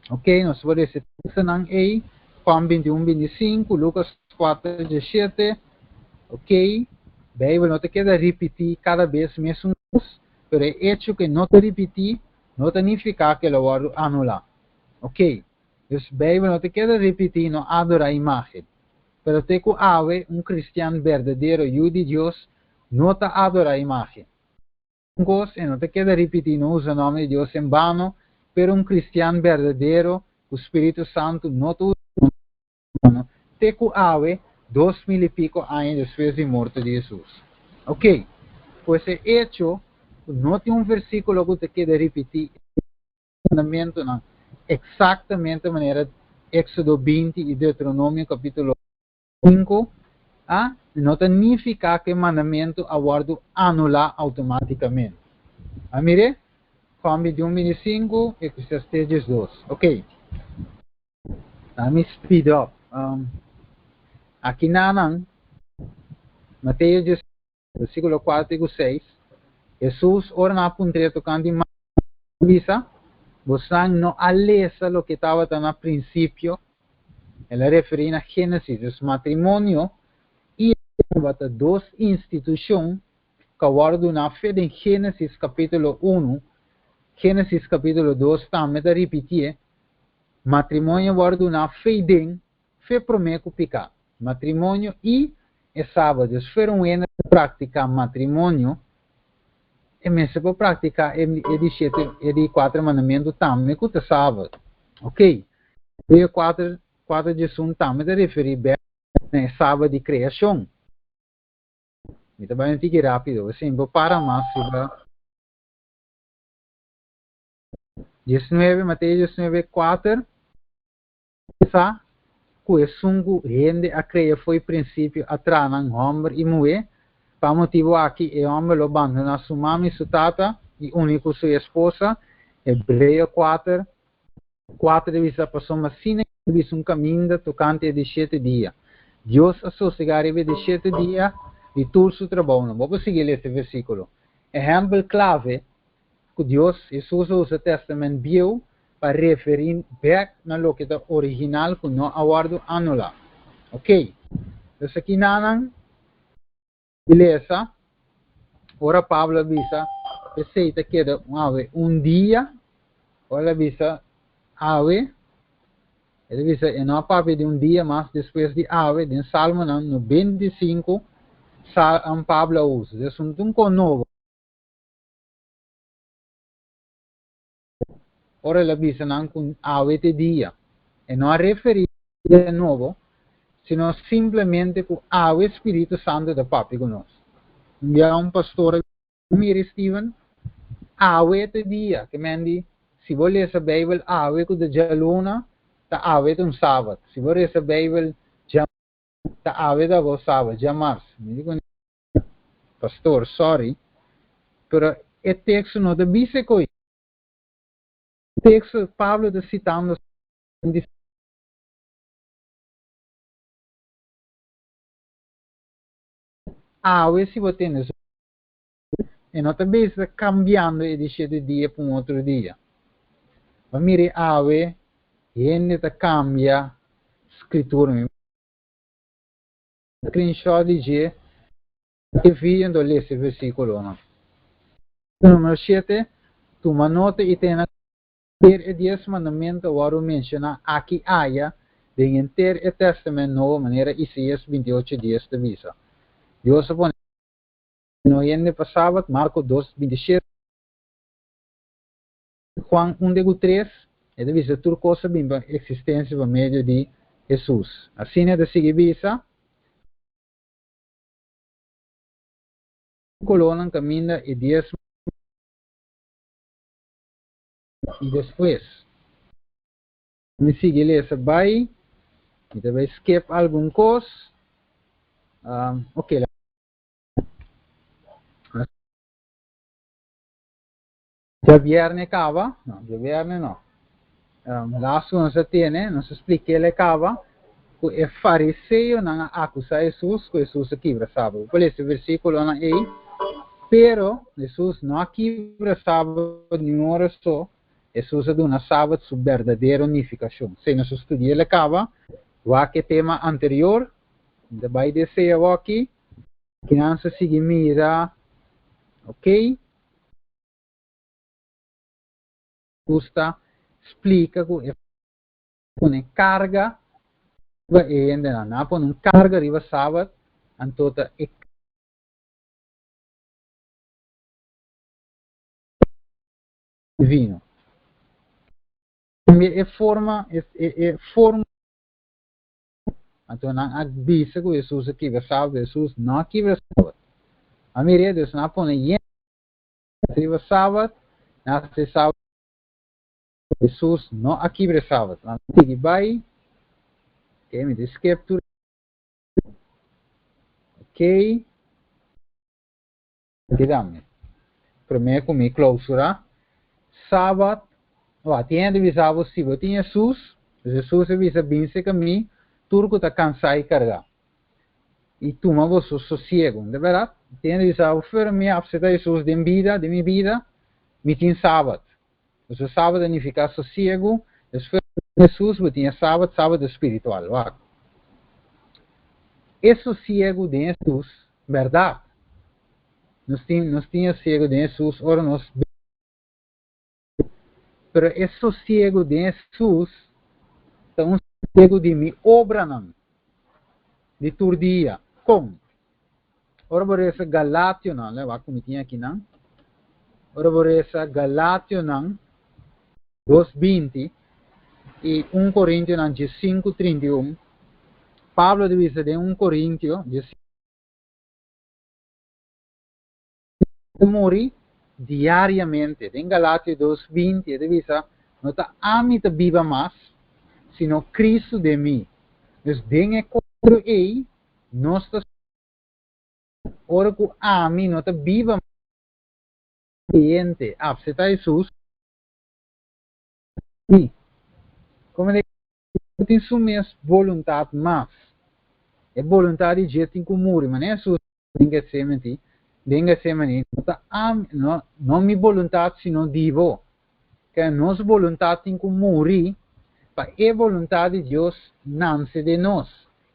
Ok, nos por lesa e tekstonan ei, Juan 21, 25, Lukas 4, 17. Ok, Beibel no ta keda ripití kada bes mesun kos, pero e echo ku e no ta ripití no ta nifiká ku e lo wòrdu anulá. Ok, dus Beibel no ta keda ripití no adorá imágen. Pero te ku awe un kristian berdadero yu di Dios no ta adorá imágen. Un kos, e no ta keda ripití no usa nòmber di Dios en bano, pero un kristian berdadero ku spiritu santu no ta usa nòmber di Dios en bano te ku awe, 2000 i piko aña despues di morto di Hesus. Ok, pues e echo ku no tin un versíkulo ku ta keda ripití e mandamentunan eksaktamente manera Éksodo 20 i Deuteronomio kapítulo 5, a no ta nifiká ku e mandamentu a wòrdu anulá outomátikamente. A mir'é? Juan 21, 25, Eclesiastés 12. Ok. Laat mi speed up. Aki nanan, Mateo 10, versíkulo 4 ku 6, Hesus ora nan a puntr'é tokante di mandamentu, a bisa, Bosnan no a lesa loke tabata na prinsipio? El a referí na Génesis, dus matrimonio i e tabata dos institushon ku a wòrdu duná fe den Génesis kapítulo unu. Génesis kapítulo dos tambe ta ripitié, matrimonio a wòrdu duná fe den fe promé ku piká. Matrimonio i e Sabat. Dus fuera un hende ta praktiká matrimonio, e mester por praktiká e di shete, e di kuater mandamentu tambe ku ta Sabat. Oké. Hebreo 4, 4 diesun tambe ta referí bèk na e Sabat di kreashon. Mi ta bai un tiki rápido, pasobra mi por para mas riba 19, Mateo 19, 4. Sa ku esun ku hende a krea fo'i prinsipio a traha nan hòmber i muhé, pa motibu aki e hòmber lo bandoná su mama i su tata i uni ku su esposa, Hebreo 4, 4 ta bisa, Pasobra asina e bisa un kaminda tokante e di shete dia. Dios a sosegá riba e di shete dia di tur su trabounan. Bo por sigui lesa e versíkulo. Ehèmpel klave ku Dios, Hesus a usa Tèstamènt Bieu pa referí bèk na loke ta original ku no a wòrdu anulá. Oké, dus aki nanan di lesa ora Pablo a bisa p'esei ta keda un awe un dia, ora el a bisa awe, el a bisa e no a papia di un dia mas despues di awe, den Salmonan 95 Pablo a usa. Dus un ta un kon nobo. Ora el a bisa nan ku awe ta e dia, e no a referí dia nobo, sino simplemente ku awe spiritu santu ta papia ku nos. Un bia un pastor a bisa, Mira Steven, awe ta e dia, ke men di, si bo lesa Beibel awe ku ta djaluna, ta awe ta un sabat. Si bo resa Beibel dja ta awe ta bo sabat, djamars. Mi di ku Pastor, sorry, pero e teksto no ta bisa e koe. Teksto Pablo ta sitando di awe si bo tende su e no ta bisa ta kambiando e di shete dia pa un otro dia. Bo mira e awe hende ta kambia skritura. Screenshot di dje e video anto lesa e versiculonan. Numero shete, Tuma nota i tene na kuenta e dies mandamentu a wòrdu menshoná aki aya den henter e Tèstamènt Nobo manera Isaías 28 dies ta bisa. Dios a pone no hende pa Sabat, Marko 2, 27, Juan 1 te ku 3, e ta bisa tur kos a bin pa eksistensia pa medio di Hesus. Asina e ta sigui bisa. Kolónan kaminda e dies i despues. Mi sigui lesa bai. Mi ta bai skip algun kos. Ok. Djabierne kaba, no, djabierne no. Laatst ku nos a tene, nos a splik'el e kaba ku e fariseonan a akusá Hesus ku Hesus a kibra sábado. Bo por lesa e versíkulonan ei. Pero Hesus no a kibra sábado niun ora so, Hesus a duna sábado su berdadero nifikashon. Si nos a studi'el e kaba, wak e tema anterior. Mi ta bai desea awor aki. Kinan sa sigui mira, ok. Gusta splika ku e pone karga riba e hendenan. Nan a pone un karga riba sabat, anto ta e divino. Kambia e forma, e e forma. Anto nan a bisa ku Hesus a kibra sabat, pero Hesus no a kibra sabat. A mira, dus nan a pone yen riba sabat, nan a hasi sabat. Hesus no a kibra e sabat. Nan a sigui bai. Ok, mi ta skip tur. Ok. Dígame. Promé ku mi klousura, Sabat, wak, tin hende bisa bo si bo tin Hesus, pues Hesus a bisa bin serka mi tur ku ta kansá i kargá, i tuma boso sosiegu. De bèrdat, tin hende bisa bo, Fuera mi apseptá Hesus den bida, den mi bida, mi tin Sabat. Pasobra Sabat a nifiká sosiegu, despues di Hesus bo tin e Sabat, Sabat spiritual. Wak. E sosiegu den Hesus, bèrdat. Nos tin, nos tin e sosiegu den Hesus ora nos. Pero e sosiegu den Hesus ta un sosiegu di mi obranan di tur dia. Kon? Ora bo resa Galationan, lei wak ku mi tin akinan. Ora bo resa Galationan 2:20 i 1 Korintionan 15:31, Pablo ta bisa den 1 Korintio 15 muri diariamente. Den Galatio 2:20 e ta bisa, No ta ami ta biba mas, sino Cristo den mi. Dus den e kuadro ei, nos ta ora ku ami no ta biba mas kreyente apseptá Hesus, mi komo di no tin su mes boluntat mas. E boluntat di dje tin ku muri. Manera Hesus den Getsemani, den Getsemani, no ta ami, no, no mi boluntat sino di bo. Ke nos boluntat tin ku muri pa e boluntat di Dios nanse den nos.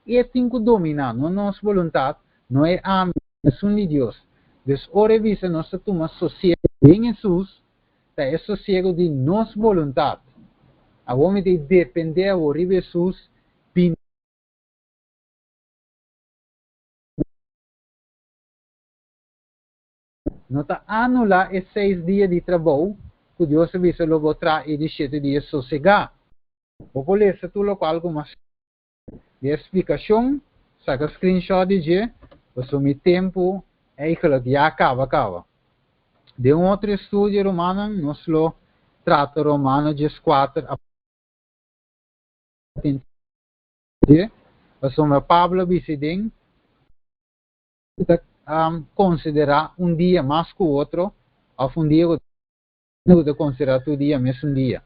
E tin ku dominá, no nos boluntat, no e ami, esun di Dios. Dus ora e bisa nos ta tuma sosiego den Hesus, ta e sosiego di nos boluntat. Awor mi ta dependé awor riba Hesus bini. No ta anulá e seis dia di trabou ku Dios a bisa lo bo traha i di shete dia sosegá. Bo por lesa tur lokual ku mas di e splikashon, saka screenshot di dje, pasobra mi tempu eigenlijk ya kaba kaba. Den un otro estudio, rumannan, nos lo trata Romano 14 a dje, pasobra Pablo a bisa den ta konsiderá un dia mas ku otro òf un dia ku ta konsiderá tur dia mesun dia.